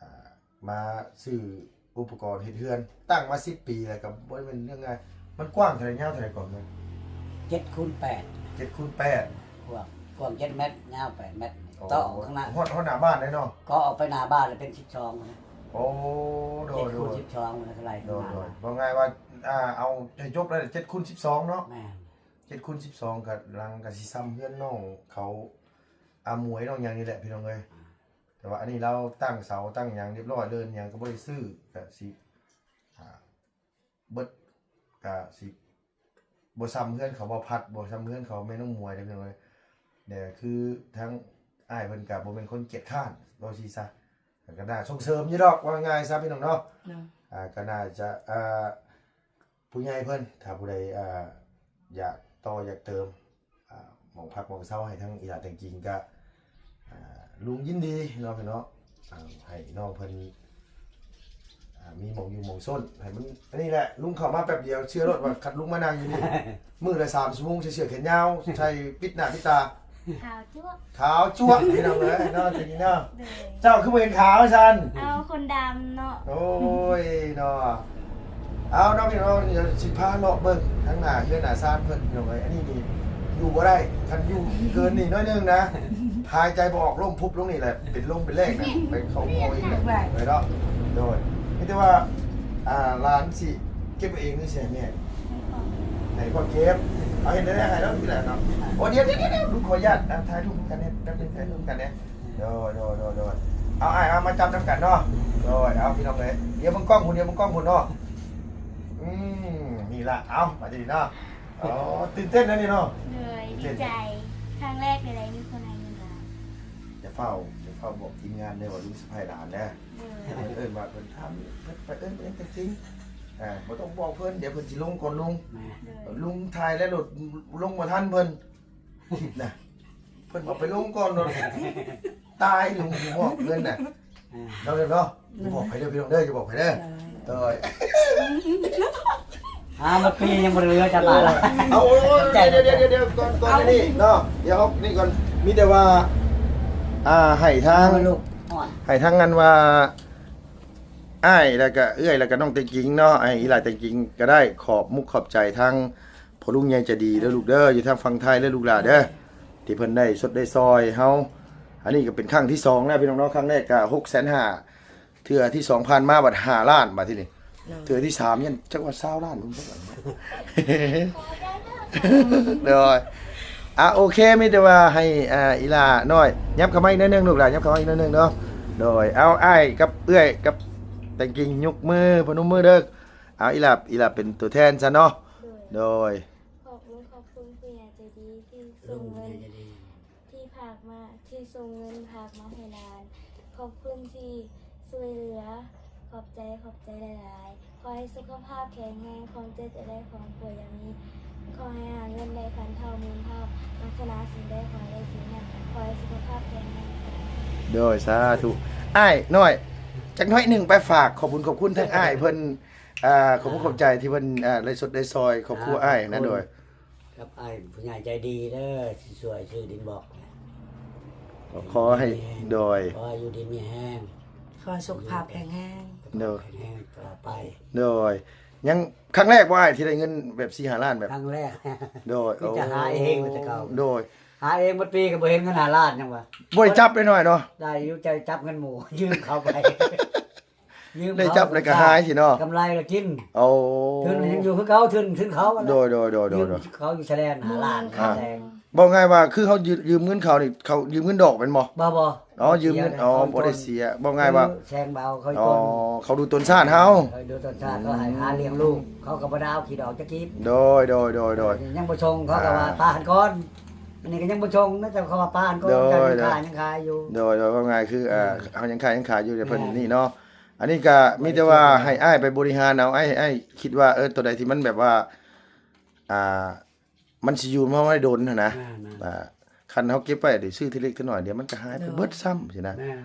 ອ່າ ມາຊື້ອຸປະກອນເຮັດເຮືອນ. ຕັ້ງມາສິບປີແລ້ວ ກໍບໍ່ໄດ້ແມ່ນເລື່ອງງ່າຍ. ມັນກວ້າງເທົ່າໃດ ຍາວເທົ່າໃດກ່ອນ? ເຈັດຄູນແປດ ເຈັດຄູນແປດ ກວ້າງ ກວ້າງເຈັດແມັດ ຍາວແປດແມັດ. ໂອ້ ຕໍ່ຂ້າງໜ້າ ຮອດ ຮອດໜ້າບ້ານເດ້ເນາະ. ກໍອອກໄປໜ້າບ້ານແລ້ວເປັນສິບສອງນະ. ໂອ້ ໂດຍ ເຈັດຄູນສິບສອງນະ ກໍໄລ່ ໂດຍ ເຂົ້າມາ. ເວົ້າງ່າຍວ່າ ອ່າ ເອົາໃຫ້ຈົບແລ້ວ ເຈັດຄູນສິບສອງເນາະ. ແມ່ນ ເຈັດຄູນສິບສອງ ກໍຫຼັງກໍຊິສ່ຳເຮືອນນ້ອງເຂົາ ອາ ໝວຍ ນ້ອງຫຍັງນີ້ແຫຼະ ພີ່ນ້ອງເອີຍ. ອ່າ ແຕ່ວ່າອັນນີ້ລາວຕັ້ງເສົາຕັ້ງຫຍັງຮຽບຮ້ອຍ ເລີນຫຍັງກໍບໍ່ໄດ້ຊື້ ກໍຊິ ອ່າ ເບິດ ກະຊິບໍ່ຊ່ຳເຮືອນເຂົາບ່າວພັດ ບໍ່ຊ່ຳເຮືອນເຂົາແມ່ນ້ອງໝວຍເດ້ພີ່ນ້ອງເອີຍ. ແຕ່ຄືທາງອ້າຍເພິ່ນກະບໍ່ແມ່ນຄົນກຽດຄ້ານ ເວົ້າຊີ້ຊະ ກະໜ້າສົ່ງເສີມຢູ່ດອກ ເວົ້າງ່າຍຊະພີ່ນ້ອງເນາະ. ເນາະ ອ່າ ກະໜ້າຈະ ອ່າ ຜູ້ໃຫຍ່ເພິ່ນ ຖ້າຜູ້ໃດ ອ່າ ຢາກຕໍ່ຢາກເຕີມ ອ່າ ໝ່ອງພັກໝ່ອງເຊົາໃຫ້ທາງອີ່ຫຼ້າແຕງກິງກະ ອ່າ ລຸງຍິນດີເນາະພີ່ນ້ອງເນາະ. ອ່າ ໃຫ້ນ້ອງເພິ່ນ ອ່າ ມີໝ່ອງຢູ່ໝ່ອງຊົນ ໃຫ້ມັນ ອັນນີ້ແຫຼະ ລຸງເຂົ້າມາແປັບດຽວ ເຊື່ອໂລດວ່າຄັນລຸງມານັ່ງຢູ່ນີ້ ມື້ລະສາມຊົ່ວໂມງ ໃສ່ເສື້ອແຂນຍາວ ໃສ່ປິດໜ້າປິດຕາ ຂາວຈັ້ວ ຂາວຈັ້ວ ພີ່ນ້ອງເອີຍເນາະ ແຕງກິງເນາະ. ໂດຍ ເຈົ້າຄືບໍ່ເຫັນຂາວຊັ້ນ? ເອົາ ຄົນດຳເນາະ. ໂອ້ຍເນາະ. ເອົາເນາະພີ່ນ້ອງ ດຽວຊິພາເລາະເບິ່ງທາງໜ້າເຮືອນໜ້າຊານເພິ່ນພີ່ນ້ອງເອີຍ. ອັນນີ້ນີ້ຢູ່ບໍ່ໄດ້ ຄັນຢູ່ເກີນນີ້ໜ້ອຍໜຶ່ງນະ ຫາຍໃຈບໍ່ອອກ ລົ້ມພຸບລົງນີ້ແຫຼະ ເປັນລົມເປັນແລ້ງນະ ໄປເຂົ້າໝໍອີກແຫຼະ ໄປເນາະ. ໂດຍ ມີແຕ່ວ່າ ອ່າ ຫຼານຊິເກັບເອົາເອງ ຫຼືຊິໃຫ້ແມ່? ໃຫ້ພໍ່ເກັບ. ເອົາເຮັດໄດ້ໃຫ້ແລ້ວນີ້ແຫຼະເນາະ. ໂອ້ ດຽວໆໆ ລຸງຂໍອະນຸຍາດ ອ່າ ຖ່າຍຮູບກັນແດ່ ແປັບໜຶ່ງ ຖ່າຍຮູບກັນແດ່. ໂດຍໆໆໆ ເອົາ ອ້າຍ ເອົາ ມາຈັບນຳກັນເນາະ. ໂດຍ ເອົາ ພີ່ນ້ອງເອີຍ ດຽວເບິ່ງກ້ອງພຸ້ນ ດຽວເບິ່ງກ້ອງພຸ້ນເນາະ. ອືມ ນີ້ລະ ເອົາ ມາທີ່ນີ້ເນາະ. ອໍ ຕື່ນເຕັ້ນນະນີ້ເນາະ. ໂດຍ ຕື່ນເຕັ້ນ ດີໃຈ ຄັ້ງແລກເລີຍໄດ້ມີຄົນໃຫ້ເງິນຫຼາຍ. ຢ່າຟ້າວ ຢ່າຟ້າວບອກທີມງານເດີວ່າລຸງສະໃພ້ຫຼານເດີ. ໂດຍ ເພິ່ນເອີ້ນວ່າ ເພິ່ນຖາມ ເພິ່ນໄປເອີ້ນເອງແທ້ຈິງ. ອ່າ ບໍ່ຕ້ອງບອກເພິ່ນ ດຽວເພິ່ນຊິລົງກ່ອນລຸງ. ໂດຍ ລຸງຖ່າຍແລ້ວໂລດ ລົງບໍ່ທັນເພິ່ນ ຄລິບນະ ເພິ່ນເອົາໄປລົງກ່ອນໂລດ ຕາຍ ລຸງບໍ່ບອກເພິ່ນນະ. ອ່າ ເນາະ ເນາະ ຢ່າບອກໃຜເດີພີ່ນ້ອງເດີ ຢ່າບອກໃຜເດີ. ໂດຍ ໂດຍ ອ່າ ໝົດປີຍັງບໍ່ໄດ້ເຫຼືອຈັກບາດລະ. ເອົາ ໂອ້ຍ ດຽວໆໆ ກ່ອນ ກ່ອນອັນນີ້ເນາະ ດຽວນີ້ກ່ອນ ມີແຕ່ວ່າ ອ່າ ໃຫ້ທາງ ໃຫ້ທາງອັນວ່າ ອ້າຍ ແລ້ວກະເອື້ອຍ ແລ້ວກະນ້ອງແຕງກິ່ງເນາະ ໃຫ້ອີ່ຫຼ້າແຕງກິ່ງກະໄດ້ ຂອບມຸກຂອບໃຈທາງພໍ່ລຸງໃຫຍ່ໃຈດີເດີລູກເດີ ຢູ່ທາງຝັ່ງໄທເດີລູກຫຼ້າເດີ ທີ່ເພິ່ນໄດ້ຊົດໄດ້ຊ່ອຍເຮົາ. ອັນນີ້ກະເປັນຄັ້ງທີສອງແລ້ວພີ່ນ້ອງເນາະ ຄັ້ງແລກກະຫົກແສນຫ້າ ເທື່ອທີສອງຜ່ານມາບັດຫ້າລ້ານ ບາດທີນີ້ ເທື່ອທີສາມຍັງຈັກວ່າຊາວລ້ານພຸ້ນ. ໂດຍ ອ່າ ໂອເຄ ມີແຕ່ວ່າໃຫ້ ອ່າ ອີ່ຫຼ້ານ້ອຍ ຍັບເຂົ້າມາອີກໜ້ອຍໜຶ່ງລູກຫຼ້າ ຍັບເຂົ້າມາອີກໜ້ອຍໜຶ່ງເນາະ. ໂດຍ ເອົາ ອ້າຍກັບເອື້ອຍກັບແຕງກິ່ງຍົກມືພະນົມມືເດີ. ເອົາ ອີ່ຫຼ້າ ອີ່ຫຼ້າເປັນຕົວແທນຊະເນາະ. ໂດຍ ໂດຍ ຂອບຄຸນ ຂອບຄຸນຜູ້ໃຫຍ່ໃຈດີທີ່ສົ່ງເງິນ ທີ່ຝາກມາ ທີ່ສົ່ງເງິນຝາກມາໃຫ້ຫຼານ. ຂອບຄຸນທີ່ຊ່ວຍເຫຼືອ. ຂອບໃຈ ຂອບໃຈຫຼາຍໆ. ຂໍໃຫ້ສຸຂະພາບແຂງແຮງ, ຄວາມເຈັບຢ່າໄດ້, ຄວາມປ່ວຍຢ່າມີ. ຂໍໃຫ້ຫາເງິນໄດ້ພັນເທົ່າໝື່ນເທົ່າ, ປາດຖະໜາສິ່ງໃດຂໍໃຫ້ໄດ້ສິ່ງນັ້ນ. ຂໍໃຫ້ສຸຂະພາບແຂງແຮງ. ໂດຍ ສາທຸ. ອ້າຍນ້ອຍ ຈັກໜ້ອຍໜຶ່ງໄປຝາກຂອບບຸນຂອບຄຸນທາງອ້າຍເພິ່ນ. ອ່າ ຂອບຄຸນຂອບໃຈທີ່ເພິ່ນ ອ່າ ໄດ້ຊົດໄດ້ຊ່ອຍຄອບຄົວອ້າຍນະ. ໂດຍ ກັບອ້າຍຜູ້ໃຫຍ່ໃຈດີເດີ ຊິຊ່ວຍຊື້ດິນບລັອກ. ຂໍໃຫ້ ໂດຍ ຂໍໃຫ້ຢູ່ດີມີແຮງ ຂໍສຸຂະພາບແຂງແຮງ. ໂດຍ ແຂງແຮງຕະຫຼອດໄປ. ໂດຍ ຍັງຄັ້ງແລກບໍ່ອ້າຍທີ່ໄດ້ເງິນແບບສີ່ຫ້າລ້ານແບບ? ຄັ້ງແລກ. ໂດຍ ມີແຕ່ຫາເອງແຕ່ເກົ່າ. ໂດຍ ຫາເອງໝົດປີກະບໍ່ເຫັນເງິນຫ້າລ້ານຫຍັງວ່າ. ບໍ່ໄດ້ຈັບໄດ້ໜ້ອຍເນາະ. ໄດ້ຢູ່ ຈັບເງິນໝູ່ ຢືມເຂົາໄປ. ໄດ້ຈັບແລ້ວກະຫາຍຊິເນາະ. ກຳໄລລະກິນ. ໂອ້ ທຶນຍັງຢູ່ຄືເກົ່າ ທຶນ ທຶນເຂົາ. ໂດຍໆໆໆ ຢືມເຂົາຢູ່ຊາຍແດນຫ້າລ້ານ. ອ່າ ເວົ້າງ່າຍວ່າຄືເຮົາຢືມ ຢືມເງິນເຂົານີ້ ເຂົາຢືມເງິນດອກແມ່ນບໍ່? ບໍ່ ບໍ່. ອໍ ຢືມເງິນ ອໍ ບໍ່ໄດ້ເສຍ. ເວົ້າງ່າຍວ່າ ແຊງເບົາເຂົາ ເຂົາດູຕົນຊາດເຮົາ ເຂົາດູຕົນຊາດ ເຂົາໃຫ້ຫາລ້ຽງລູກ ເຂົາກະບໍ່ໄດ້ເອົາຂີ້ດອກຈັກກີບ. ໂດຍໆໆ ຍັງບໍ່ສົ່ງ ເຂົາກະວ່າປາຫັ້ນກ່ອນ. ອັນນີ້ກະຍັງບໍ່ສົ່ງນະ ແຕ່ເຂົາວ່າປາຫັ້ນກ່ອນ. ໂດຍ ຍັງຂາຍຢູ່. ໂດຍໆ ເວົ້າງ່າຍຄື ອ່າ ເຮົາຍັງຂາຍ ຍັງຂາຍຢູ່ ແຕ່ເພິ່ນນີ້ເນາະ. ອັນນີ້ກະມີແຕ່ວ່າໃຫ້ອ້າຍໄປບໍລິຫານເອົາ. ອ້າຍ ອ້າຍຄິດວ່າ ເອີ ໂຕໃດທີ່ມັນແບບວ່າ ອ່າ ມັນຊິຢູ່ນຳເຮົາໄດ້ດົນຫັ້ນນະ. ອ່າ ຄັນເຮົາເກັບໄວ້ ດຽວຊື້ທີເລັກທີນ້ອຍ ດຽວມັນກະຫາຍໄປເບິດຊ້ຳຊີ້ນະ.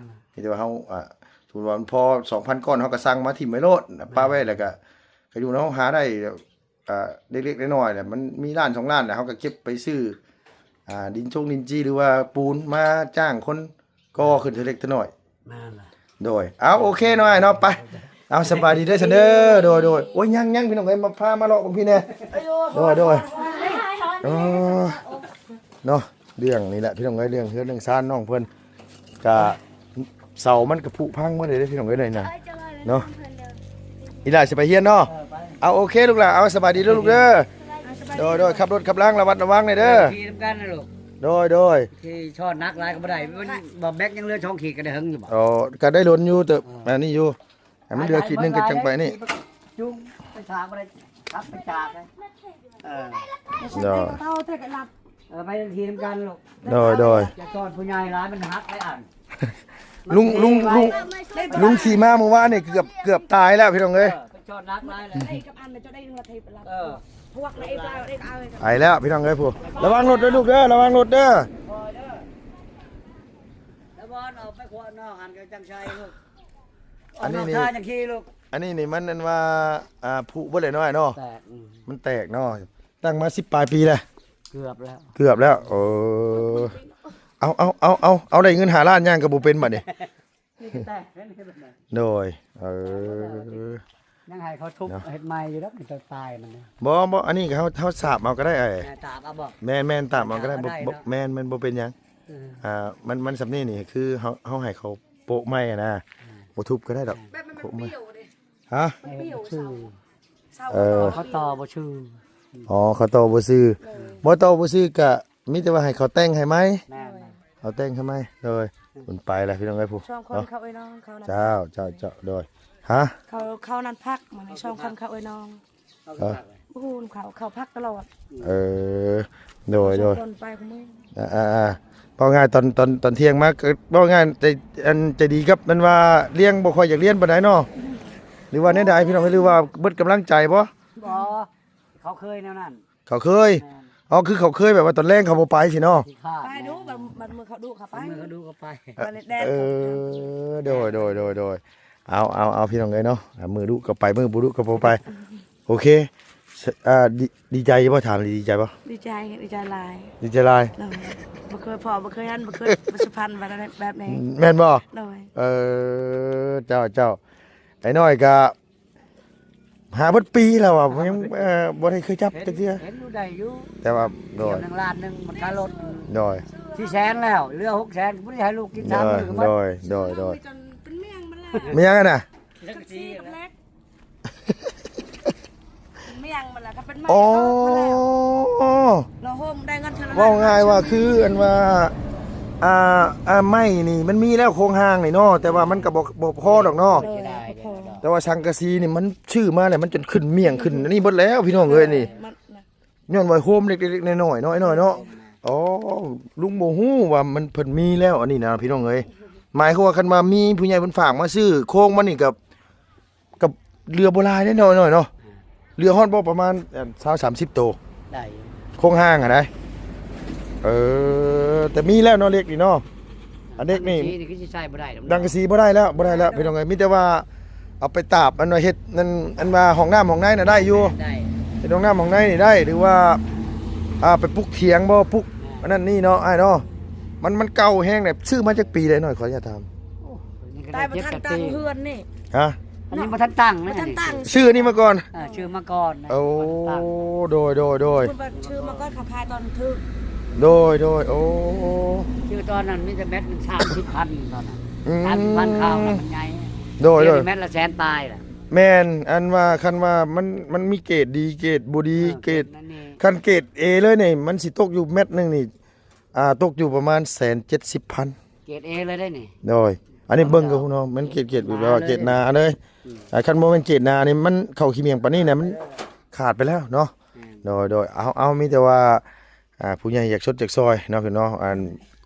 ມີແຕ່ວ່າເຮົາ ອ່າ ສົມມຸດວ່າມັນພໍສອງພັນກ້ອນ ເຮົາກະສັ່ງມາຖິ້ມໄວ້ໂລດ ປະໄວ້ ແລ້ວກະ ກະຢູ່ນຳເຮົາຫາໄດ້ ອ່າ ເລັກໆນ້ອຍໆ ແຫຼະ ມັນມີລ້ານສອງລ້ານ ແລ້ວເຮົາກະເກັບໄປຊື້ ອ່າ ດິນຊົງດິນຈີ່ ຫຼືວ່າປູນມາຈ້າງຄົນກໍ່ຂຶ້ນທີເລັກທີນ້ອຍ. ໂດຍ ເອົາ ໂອເຄເນາະອ້າຍເນາະ. ໄປ ເອົາ ສະບາຍດີເດີຊັ້ນເດີ. ໂດຍໆ ໂອ້ຍ ຍັງໆ ພີ່ນ້ອງເອີຍ ມາ ພາມາເລາະເບິ່ງພີ້ແດ່. ໂດຍໆ ເອີ ເນາະ ເລື່ອງນີ້ແຫຼະພີ່ນ້ອງເອີຍ ເລື່ອງເຮືອນເລື່ອງຊານນ້ອງເພິ່ນ ກະເສົາມັນກະຜຸພັງໝົດເລີຍພີ່ນ້ອງເອີຍ ນີ້ນະເນາະ. ອີ່ຫຼ້າຊິໄປຮຽນເນາະ. ເອີ ໄປ ເອົາ ໂອເຄລູກຫຼ້າ ເອົາ ສະບາຍດີເດີລູກເດີ. ໂດຍໆ ຂັບລົດຂັບລາງລະວັດລະວັງແດ່ເດີ. ຂີ່ນຳກັນນະລູກ. ໂດຍໆ ຂີ່ຊ້ອນໜັກຫຼາຍກະບໍ່ໄດ້ ມັນບໍ່ແບັກຍັງເຫຼືອສອງຂີດກະໄດ້ເຫິງຢູ່ບໍ່? ອໍ ກະໄດ້ດົນຢູ່ ເຕີບ ເອີ ອັນນີ້ຢູ່ ໃຫ້ມັນເຫຼືອຂີດໜຶ່ງກະຈັ່ງໄປນີ້. ຈຸງໄປທາງບໍ່ໄດ້ ຂັບໄປຈາກເລີຍ. ເອີ ໂດຍ ເອີ ໄປຂີ່ນຳກັນລູກ. ໂດຍໆ ຢ່າຊ້ອນຜູ້ໃຫຍ່ຫຼາຍ ມັນຫັກໄດ້ອັນ. ລຸງ ລຸງ ລຸງ ລຸງຂີ່ມາມື້ວານນີ້ເກືອບ ເກືອບຕາຍແລ້ວພີ່ນ້ອງເອີຍ. ເອີ ໄປແລ້ວພີ່ນ້ອງເອີຍ. ລະວັງລົດເດີລູກເດີ ລະວັງລົດເດີ. ລະວັງອອກໄປຂວານອກຫັ້ນກະຈັ່ງໃສ່ລູກ. ອັນນີ້ນີ້ ອັນນີ້ນີ້ມັນອັນວ່າ ອ່າ ຜຸເບິດແລ້ວນ້ອຍເນາະ. ແຕກ ອືມ ມັນແຕກເນາະ. ຕັ້ງມາສິບປາຍປີແລ້ວ. ເກືອບແລ້ວ ເກືອບແລ້ວ. ເອີ ເອົາ ເອົາ ເອົາ ເອົາ ເອົາ ໄດ້ເງິນຫ້າລ້ານຍ່າງກະບໍ່ເປັນບາດນີ້. ໂດຍ ເອີ ຍັງໃຫ້ເຂົາທຸບເຮັດໃໝ່ຢູ່ດອກ ມັນຈະຕາຍມັນ. ບໍ່ ບໍ່ ອັນນີ້ກະເຮົາ ເຮົາສາບເອົາກະໄດ້ອ້າຍ. ຕາບເອົາບໍ່? ແມ່ນໆ ຕາບເອົາກະໄດ້. ບໍ່ ບໍ່ ແມ່ນ ມັນບໍ່ເປັນຫຍັງ. ເອີ ອ່າ ມັນ ມັນສ່ຳນີ້ນີ້ຄືເຮົາ ເຮົາໃຫ້ເຂົາໂປະໃໝ່ຫັ້ນນະ. ອ່າ ບໍ່ທຸບກະໄດ້ດອກ. ແບບມັນ ໂປະໃໝ່ ມັນປິວເດ້. ຮະ? ມັນປິວ ມັນປິວ ເອີ ເຂົາຕໍ່ບໍ່ຊື່. ອໍ ເຂົາຕໍ່ບໍ່ຊື່. ໂດຍ ບໍ່ຕໍ່ບໍ່ຊື່ກະມີແຕ່ວ່າໃຫ້ເຂົາແຕ່ງໃຫ້ໃໝ່. ແມ່ນໆ ເຂົາແຕ່ງໃຫ້ໃໝ່. ໂດຍ ເພິ່ນໄປແລ້ວພີ່ນ້ອງເອີຍ ຜູ້ ສອງຄົນເນາະ. ເຂົາເອີຍນ້ອງເຂົານະ. ເຈົ້າ ເຈົ້າ ເຈົ້າ ໂດຍ. ຮະ? ເຂົາ ເຂົານັ້ນພັກ ມື້ນີ້ສອງຄົນເຂົາເອີຍນ້ອງ. ເອີ ບໍ່ຮູ້ນຳເຂົາ ເຂົາພັກຕະຫຼອດ. ເອີ ໂດຍ ສອງ ໂດຍ ຄົນໄປຄູ່ມື້. ອ່າໆ ເວົ້າງ່າຍຕອນ ຕອນ ຕອນທ່ຽງມາ ກໍເວົ້າງ່າຍໃຈ ອັນໃຈດີກັບ ແມ່ນວ່າລ້ຽງບໍ່ຄ່ອຍຢາກລ້ຽງປານໃດເນາະ ຫຼືວ່າແນວໃດພີ່ນ້ອງ ຫຼືວ່າເບິດກຳລັງໃຈບໍ່? ບໍ່ ເຂົາເຄີຍແນວນັ້ນ. ເຂົາເຄີຍ. ແມ່ນ. ອໍ ຄືເຂົາເຄີຍແບບວ່າຕອນແລງເຂົາບໍ່ໄປຊີ້ເນາະ. ໄປດຸ ບາງມື້ເຂົາດຸເຂົາໄປ ບາງມື້ເຂົາດຸເຂົາໄປ. ເອີ ໂດຍ ໂດຍ ໂດຍ ໂດຍ. ເອົາ ເອົາ ເອົາ ພີ່ນ້ອງເອີຍເນາະ ມື້ດຸກໍໄປ ມື້ບໍ່ດຸກໍບໍ່ໄປ. ໂອເຄ ອ່າ ດີ ດີໃຈບໍ່? ຖາມດີໃຈບໍ່? ດີໃຈ ດີໃຈຫຼາຍ ດີໃຈຫຼາຍ. ໂດຍ ບໍ່ເຄີຍພໍ້ ບໍ່ເຄີຍຫັນ ບໍ່ເຄີຍປະສົບພັນແບບ ແບບນີ້. ແມ່ນບໍ່? ໂດຍ. ເອີ ເຈົ້າ ເຈົ້າ ໄອ້ນ້ອຍກະ ຫາເບິດປີແລ້ວວ່າ ຍັງ ເອີ ບໍ່ໄດ້ເຄີຍຈັບຈັກເທື່ອ. ເຫັນຢູ່ ໄດ້ຢູ່ ແຕ່ວ່າ ໂດຍ ໜຶ່ງລ້ານໜຶ່ງ ມັນຄ່າລົດ. ໂດຍ ສີ່ແສນແລ້ວ ເຫຼືອຫົກແສນ ບໍ່ໄດ້ໃຫ້ລູກກິນສາມມື້. ໂດຍ ໂດຍ ໂດຍ ເປັນເມຍງມັນແລ້ວ. ເມຍງນະ? ຈັກຊີກັບແລັກ ເປັນເມຍງມັນແລ້ວ ກໍເປັນໄມ້. ອໍ ເນາະ ມັນແລ້ວ ລະໂຮມໄດ້ເງິນເທື່ອລະ ເວົ້າງ່າຍວ່າຄືອັນວ່າ ອ່າ ອ່າ ໄມ້ນີ້ມັນມີແລ້ວໂຄງຮ່າງນີ້ເນາະ ແຕ່ວ່າມັນກໍບໍ່ ບໍ່ພໍດອກເນາະ. ໂດຍ ບໍ່ພໍ. ແຕ່ວ່າສັງກະສີນີ້ມັນຊື້ມາແລ້ວ ມັນຈົນຂຶ້ນມຽງຂຶ້ນອັນນີ້ເບິດແລ້ວ ພີ່ນ້ອງເອີຍນີ້. ມັນນະ ຍ້ອນວ່າໂຮມເລັກໆນ້ອຍໆເນາະ ອ້າຍນ້ອຍເນາະ. ອໍ ລຸງບໍ່ຮູ້ວ່າມັນ ເພິ່ນມີແລ້ວອັນນີ້ນະ ພີ່ນ້ອງເອີຍ. ໝາຍຄວາມວ່າຄັນວ່າມີຜູ້ໃຫຍ່ເພິ່ນຝາກມາຊື້ໂຄງມັນນີ້ກໍ ກໍເຫຼືອບໍ່ຫຼາຍເດ້ນ້ອຍໆເນາະ. ເຫຼືອຮອດບໍ່ປະມານ ເອີ ຊາວ ສາມສິບໂຕ ໄດ້ຢູ່ ໂຄງຮ່າງຫັ້ນໃດ. ເອີ ແຕ່ມີແລ້ວເນາະ ເຫຼັກນີ້ເນາະ. ອັນເຫຼັກນີ້ ສັງກະສີນີ້ຄືຊິໃຊ້ບໍ່ໄດ້ດອກ ສັງກະສີບໍ່ໄດ້ແລ້ວ ບໍ່ໄດ້ແລ້ວ ພີ່ນ້ອງເອີຍ. ມີແຕ່ວ່າເອົາໄປຕາບ ອັນວ່າເຮັດນັ້ນ ອັນວ່າຫ້ອງນ້ຳຫ້ອງໃນນະໄດ້ຢູ່. ໄດ້ ເຮັດຫ້ອງນ້ຳຫ້ອງໃນນີ້ໄດ້ ຫຼືວ່າ ອ່າ ໄປປຸກຖຽງບໍ່ ປຸກ ອ່າ ອັນນັ້ນນີ້ເນາະ ອ້າຍເນາະ. ມັນ ມັນເກົ່າແຮງແຫຼະ. ຊື້ມາຈັກປີແລ້ວນ້ອຍ ຂໍອະນຸຍາດຖາມ? ໂອ້ ນີ້ກໍໄດ້ ຕາຍບໍ່ທັນຕັ້ງເຮືອນນີ້ ຮະ? ອັນນີ້ບໍ່ທັນຕັ້ງນະ ບໍ່ທັນຕັ້ງ ຊື້ອັນນີ້ມາກ່ອນ. ເອີ ຊື້ມາກ່ອນນະ ໂອ້ ບໍ່ທັນຕັ້ງ. ໂດຍ ໂດຍ ໂດຍ ເພິ່ນວ່າຊື້ມາກ່ອນ ເຂົາຂາຍຕອນຖືກ. ໂດຍ ໂດຍ ໂອ້ ຊື້ຕອນນັ້ນມີແຕ່ແມັດໜຶ່ງ ສາມສິບພັນຕອນນັ້ນ. ອືມ ສາມສິບພັນ ຄາວນັ້ນມັນໃຫຍ່. ໂດຍ ໂດຍ ດຽວນີ້ແມັດລະແສນປາຍລະ. ແມ່ນ ອັນວ່າຄັນວ່າມັນ ມັນມີເກຣດດີ ເກຣດບໍ່ດີ ເອີ ເກຣດ ເກຣດນັ້ນນີ້ ຄັນເກຣດເອເລີຍນີ້ ມັນຊິຕົກຢູ່ແມັດໜຶ່ງນີ້ ອ່າ ຕົກຢູ່ປະມານແສນເຈັດສິບພັນ. ເກຣດເອເລີຍເດ້ນີ້. ໂດຍ ອັນນີ້ເບິ່ງກໍຮູ້ເນາະ ມັນເກຣດ ເກຣດແບບວ່າເກຣດໜາເລີຍ. ອືມ ອ່າ ຄັນບໍ່ແມ່ນເກຣດໜານີ້ ມັນເຂົ້າຂີ້ໝ້ຽງປານນີ້ນະ ມັນຂາດໄປແລ້ວເນາະ. ແມ່ນ ໂດຍ ໂດຍ ເອົາ ເອົາ ມີແຕ່ວ່າ ອ່າ ຜູ້ໃຫຍ່ຢາກຊົດຢາກຊ່ອຍເນາະ ພີ່ນ້ອງເນາະ. ອັນ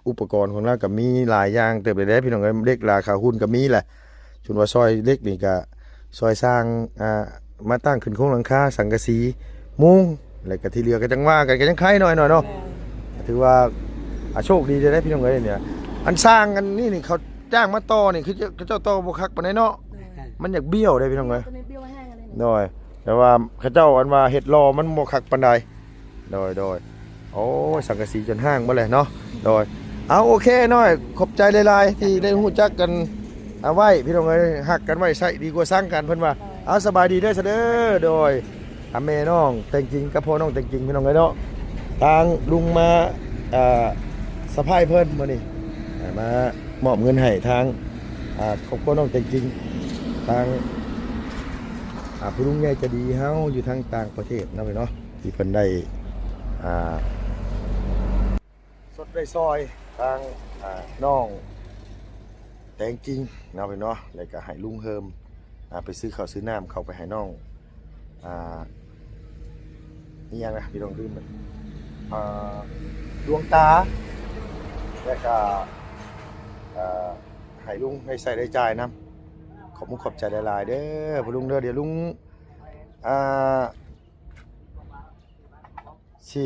ອຸປະກອນຂອງລາວກໍມີຫຼາຍຢ່າງເຕີບເລີຍເດ້ ພີ່ນ້ອງເອີຍ. ເຫຼັກຫຼາຂາຫຸ່ນກໍມີແຫຼະ ຊຸນວ່າຊ່ອຍເຫຼັກນີ້ກໍຊ່ອຍສ້າງ ອ່າ ມາຕັ້ງຂຶ້ນໂຄງຫຼັງຄາ ສັງກະສີ ມຸງ ແລ້ວກໍທີ່ເຫຼືອກໍຈັ່ງວ່າກັນ ກໍຍັງໄຄໜ້ອຍໆເນາະ. ແມ່ນ ຖືວ່າ ອ່າ ໂຊກດີເດ້ ພີ່ນ້ອງເອີຍ. ນີ້ ອັນສ້າງອັນນີ້ນີ້ ເຂົາຈ້າງມາຕໍ່ນີ້ ຄືເຂົາເຈົ້າຕໍ່ບໍ່ຄັກປານໃດເນາະ. ແມ່ນ ມັນຢາກບ້ຽວເດ້ ພີ່ນ້ອງເອີຍ. ໂດຍ ແຕ່ວ່າເຂົາເຈົ້າອັນວ່າເຮັດຫຼໍ່ມັນບໍ່ຄັກປານໃດ. ໂດຍ ໂດຍ ໂອ້ຍ ສັງກະສີຈົນຮ້າງເບິດແລ້ວເນາະ. ໂດຍ ເອົາ ໂອເຄນ້ອຍ ຂອບໃຈຫຼາຍໆ ທີ່ໄດ້ຮູ້ຈັກກັນ ເອົາໄວ້ ພີ່ນ້ອງເອີຍ ຮັກກັນໄວ້ໃຊ້ດີກວ່າຊັງກັນ ເພິ່ນວ່າ. ເອົາ ສະບາຍດີເດີ ຊະເດີ. ໂດຍ ອ່າ ແມ່ນ້ອງແຕ່ງຈິງກັບພໍ່ນ້ອງແຕ່ງຈິງ ພີ່ນ້ອງເອີຍເນາະ. ທາງລຸງມາ ອ່າ ສະພາຍເພິ່ນມື້ນີ້ ອ່າ ມາມອບເງິນໃຫ້ທາງ ອ່າ ຄອບຄົວນ້ອງແຕ່ງຈິງ ທາງ ອ່າ ຜູ້ລຸງໃຫຍ່ໃຈດີເຮົາຢູ່ທາງຕ່າງປະເທດເນາະ ພີ່ນ້ອງເນາະ ທີ່ເພິ່ນໄດ້ ອ່າ ຊົດໄດ້ຊ່ອຍທາງ ອ່າ ນ້ອງແຕງຈິງເນາະ ພີ່ນ້ອງເນາະ ແລ້ວກໍໃຫ້ລຸງເຮີມ ອ່າ ໄປຊື້ເຂົ້າຊື້ນ້ຳເຂົ້າໄປໃຫ້ນ້ອງ ອ່າ ອີ່ຫຍັງນະ ພີ່ນ້ອງລືມ ອ່າ ດວງຕາ ແລ້ວກໍ ອ່າ ໃຫ້ລຸງໄດ້ໃຊ້ໄດ້ຈ່າຍນຳ. ຂອບມຸກຂອບໃຈຫຼາຍໆເດີ ພໍ່ລຸງເດີ. ດຽວລຸງ ອ່າ ຊິ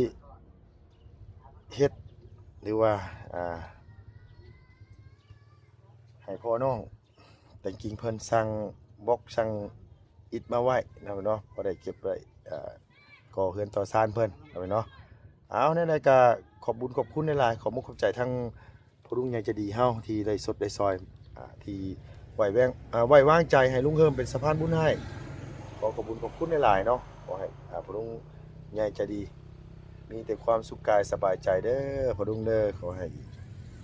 ເຮັດ ຫຼືວ່າ ອ່າ ໃຫ້ພໍ່ນ້ອງແຕ່ງຈິງເພິ່ນສັ່ງບລັອກ ສັ່ງອິດມາໄວ້ເນາະ ເນາະ ພໍໄດ້ເກັບໄວ້ ອ່າ ກໍ່ເຮືອນຕໍ່ຊານເພິ່ນເນາະ ເນາະ. ເອົາ ແນວໃດກໍຂອບບຸນຂອບຄຸນຫຼາຍໆ ຂອບມຸກຂອບໃຈທາງ ພໍ່ລຸງໃຫຍ່ໃຈດີເຮົາທີ່ໄດ້ຊົດໄດ້ຊ່ອຍ ອ່າ ທີ່ໄວ້ແວງ ອ່າ ໄວ້ວາງໃຈໃຫ້ລຸງເຮີມເປັນສະພານບຸນໃຫ້. ຂໍຂອບຄຸນຂອບຄຸນຫຼາຍໆເນາະ. ຂໍໃຫ້ ອ່າ ພໍ່ລຸງໃຫຍ່ໃຈດີ ມີແຕ່ຄວາມສຸກກາຍສະບາຍໃຈເດີພໍ່ລຸງເດີ. ຂໍໃຫ້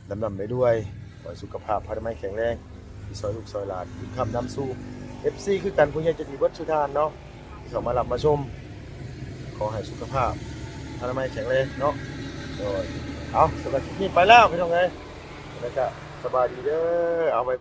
ລ່ຳໆລວຍໆ ຂໍໃຫ້ສຸຂະພາບພະນາໄມແຂງແຮງ ທີ່ຊ່ອຍລູກຊ່ອຍຫຼານ ບຸນຄ້ຳນຳສູ່ ເອັຟຊີ ຄືກັນ ຜູ້ໃຫຍ່ໃຈດີເບິດສູ່ທ່ານເນາະ ທີ່ເຂົ້າມາຮັບມາຊົມ. ຂ ຂໍໃຫ້ສຸຂະພາບອະນາໄມແຂງແຮງເນາະ. ໂດຍ ເອົາ ສຳລັບຄລິບນີ້ໄປແລ້ວພີ່ນ້ອງເອີຍ ແລ້ວກະສະບາຍດີເດີ. ເອົາ ບາຍ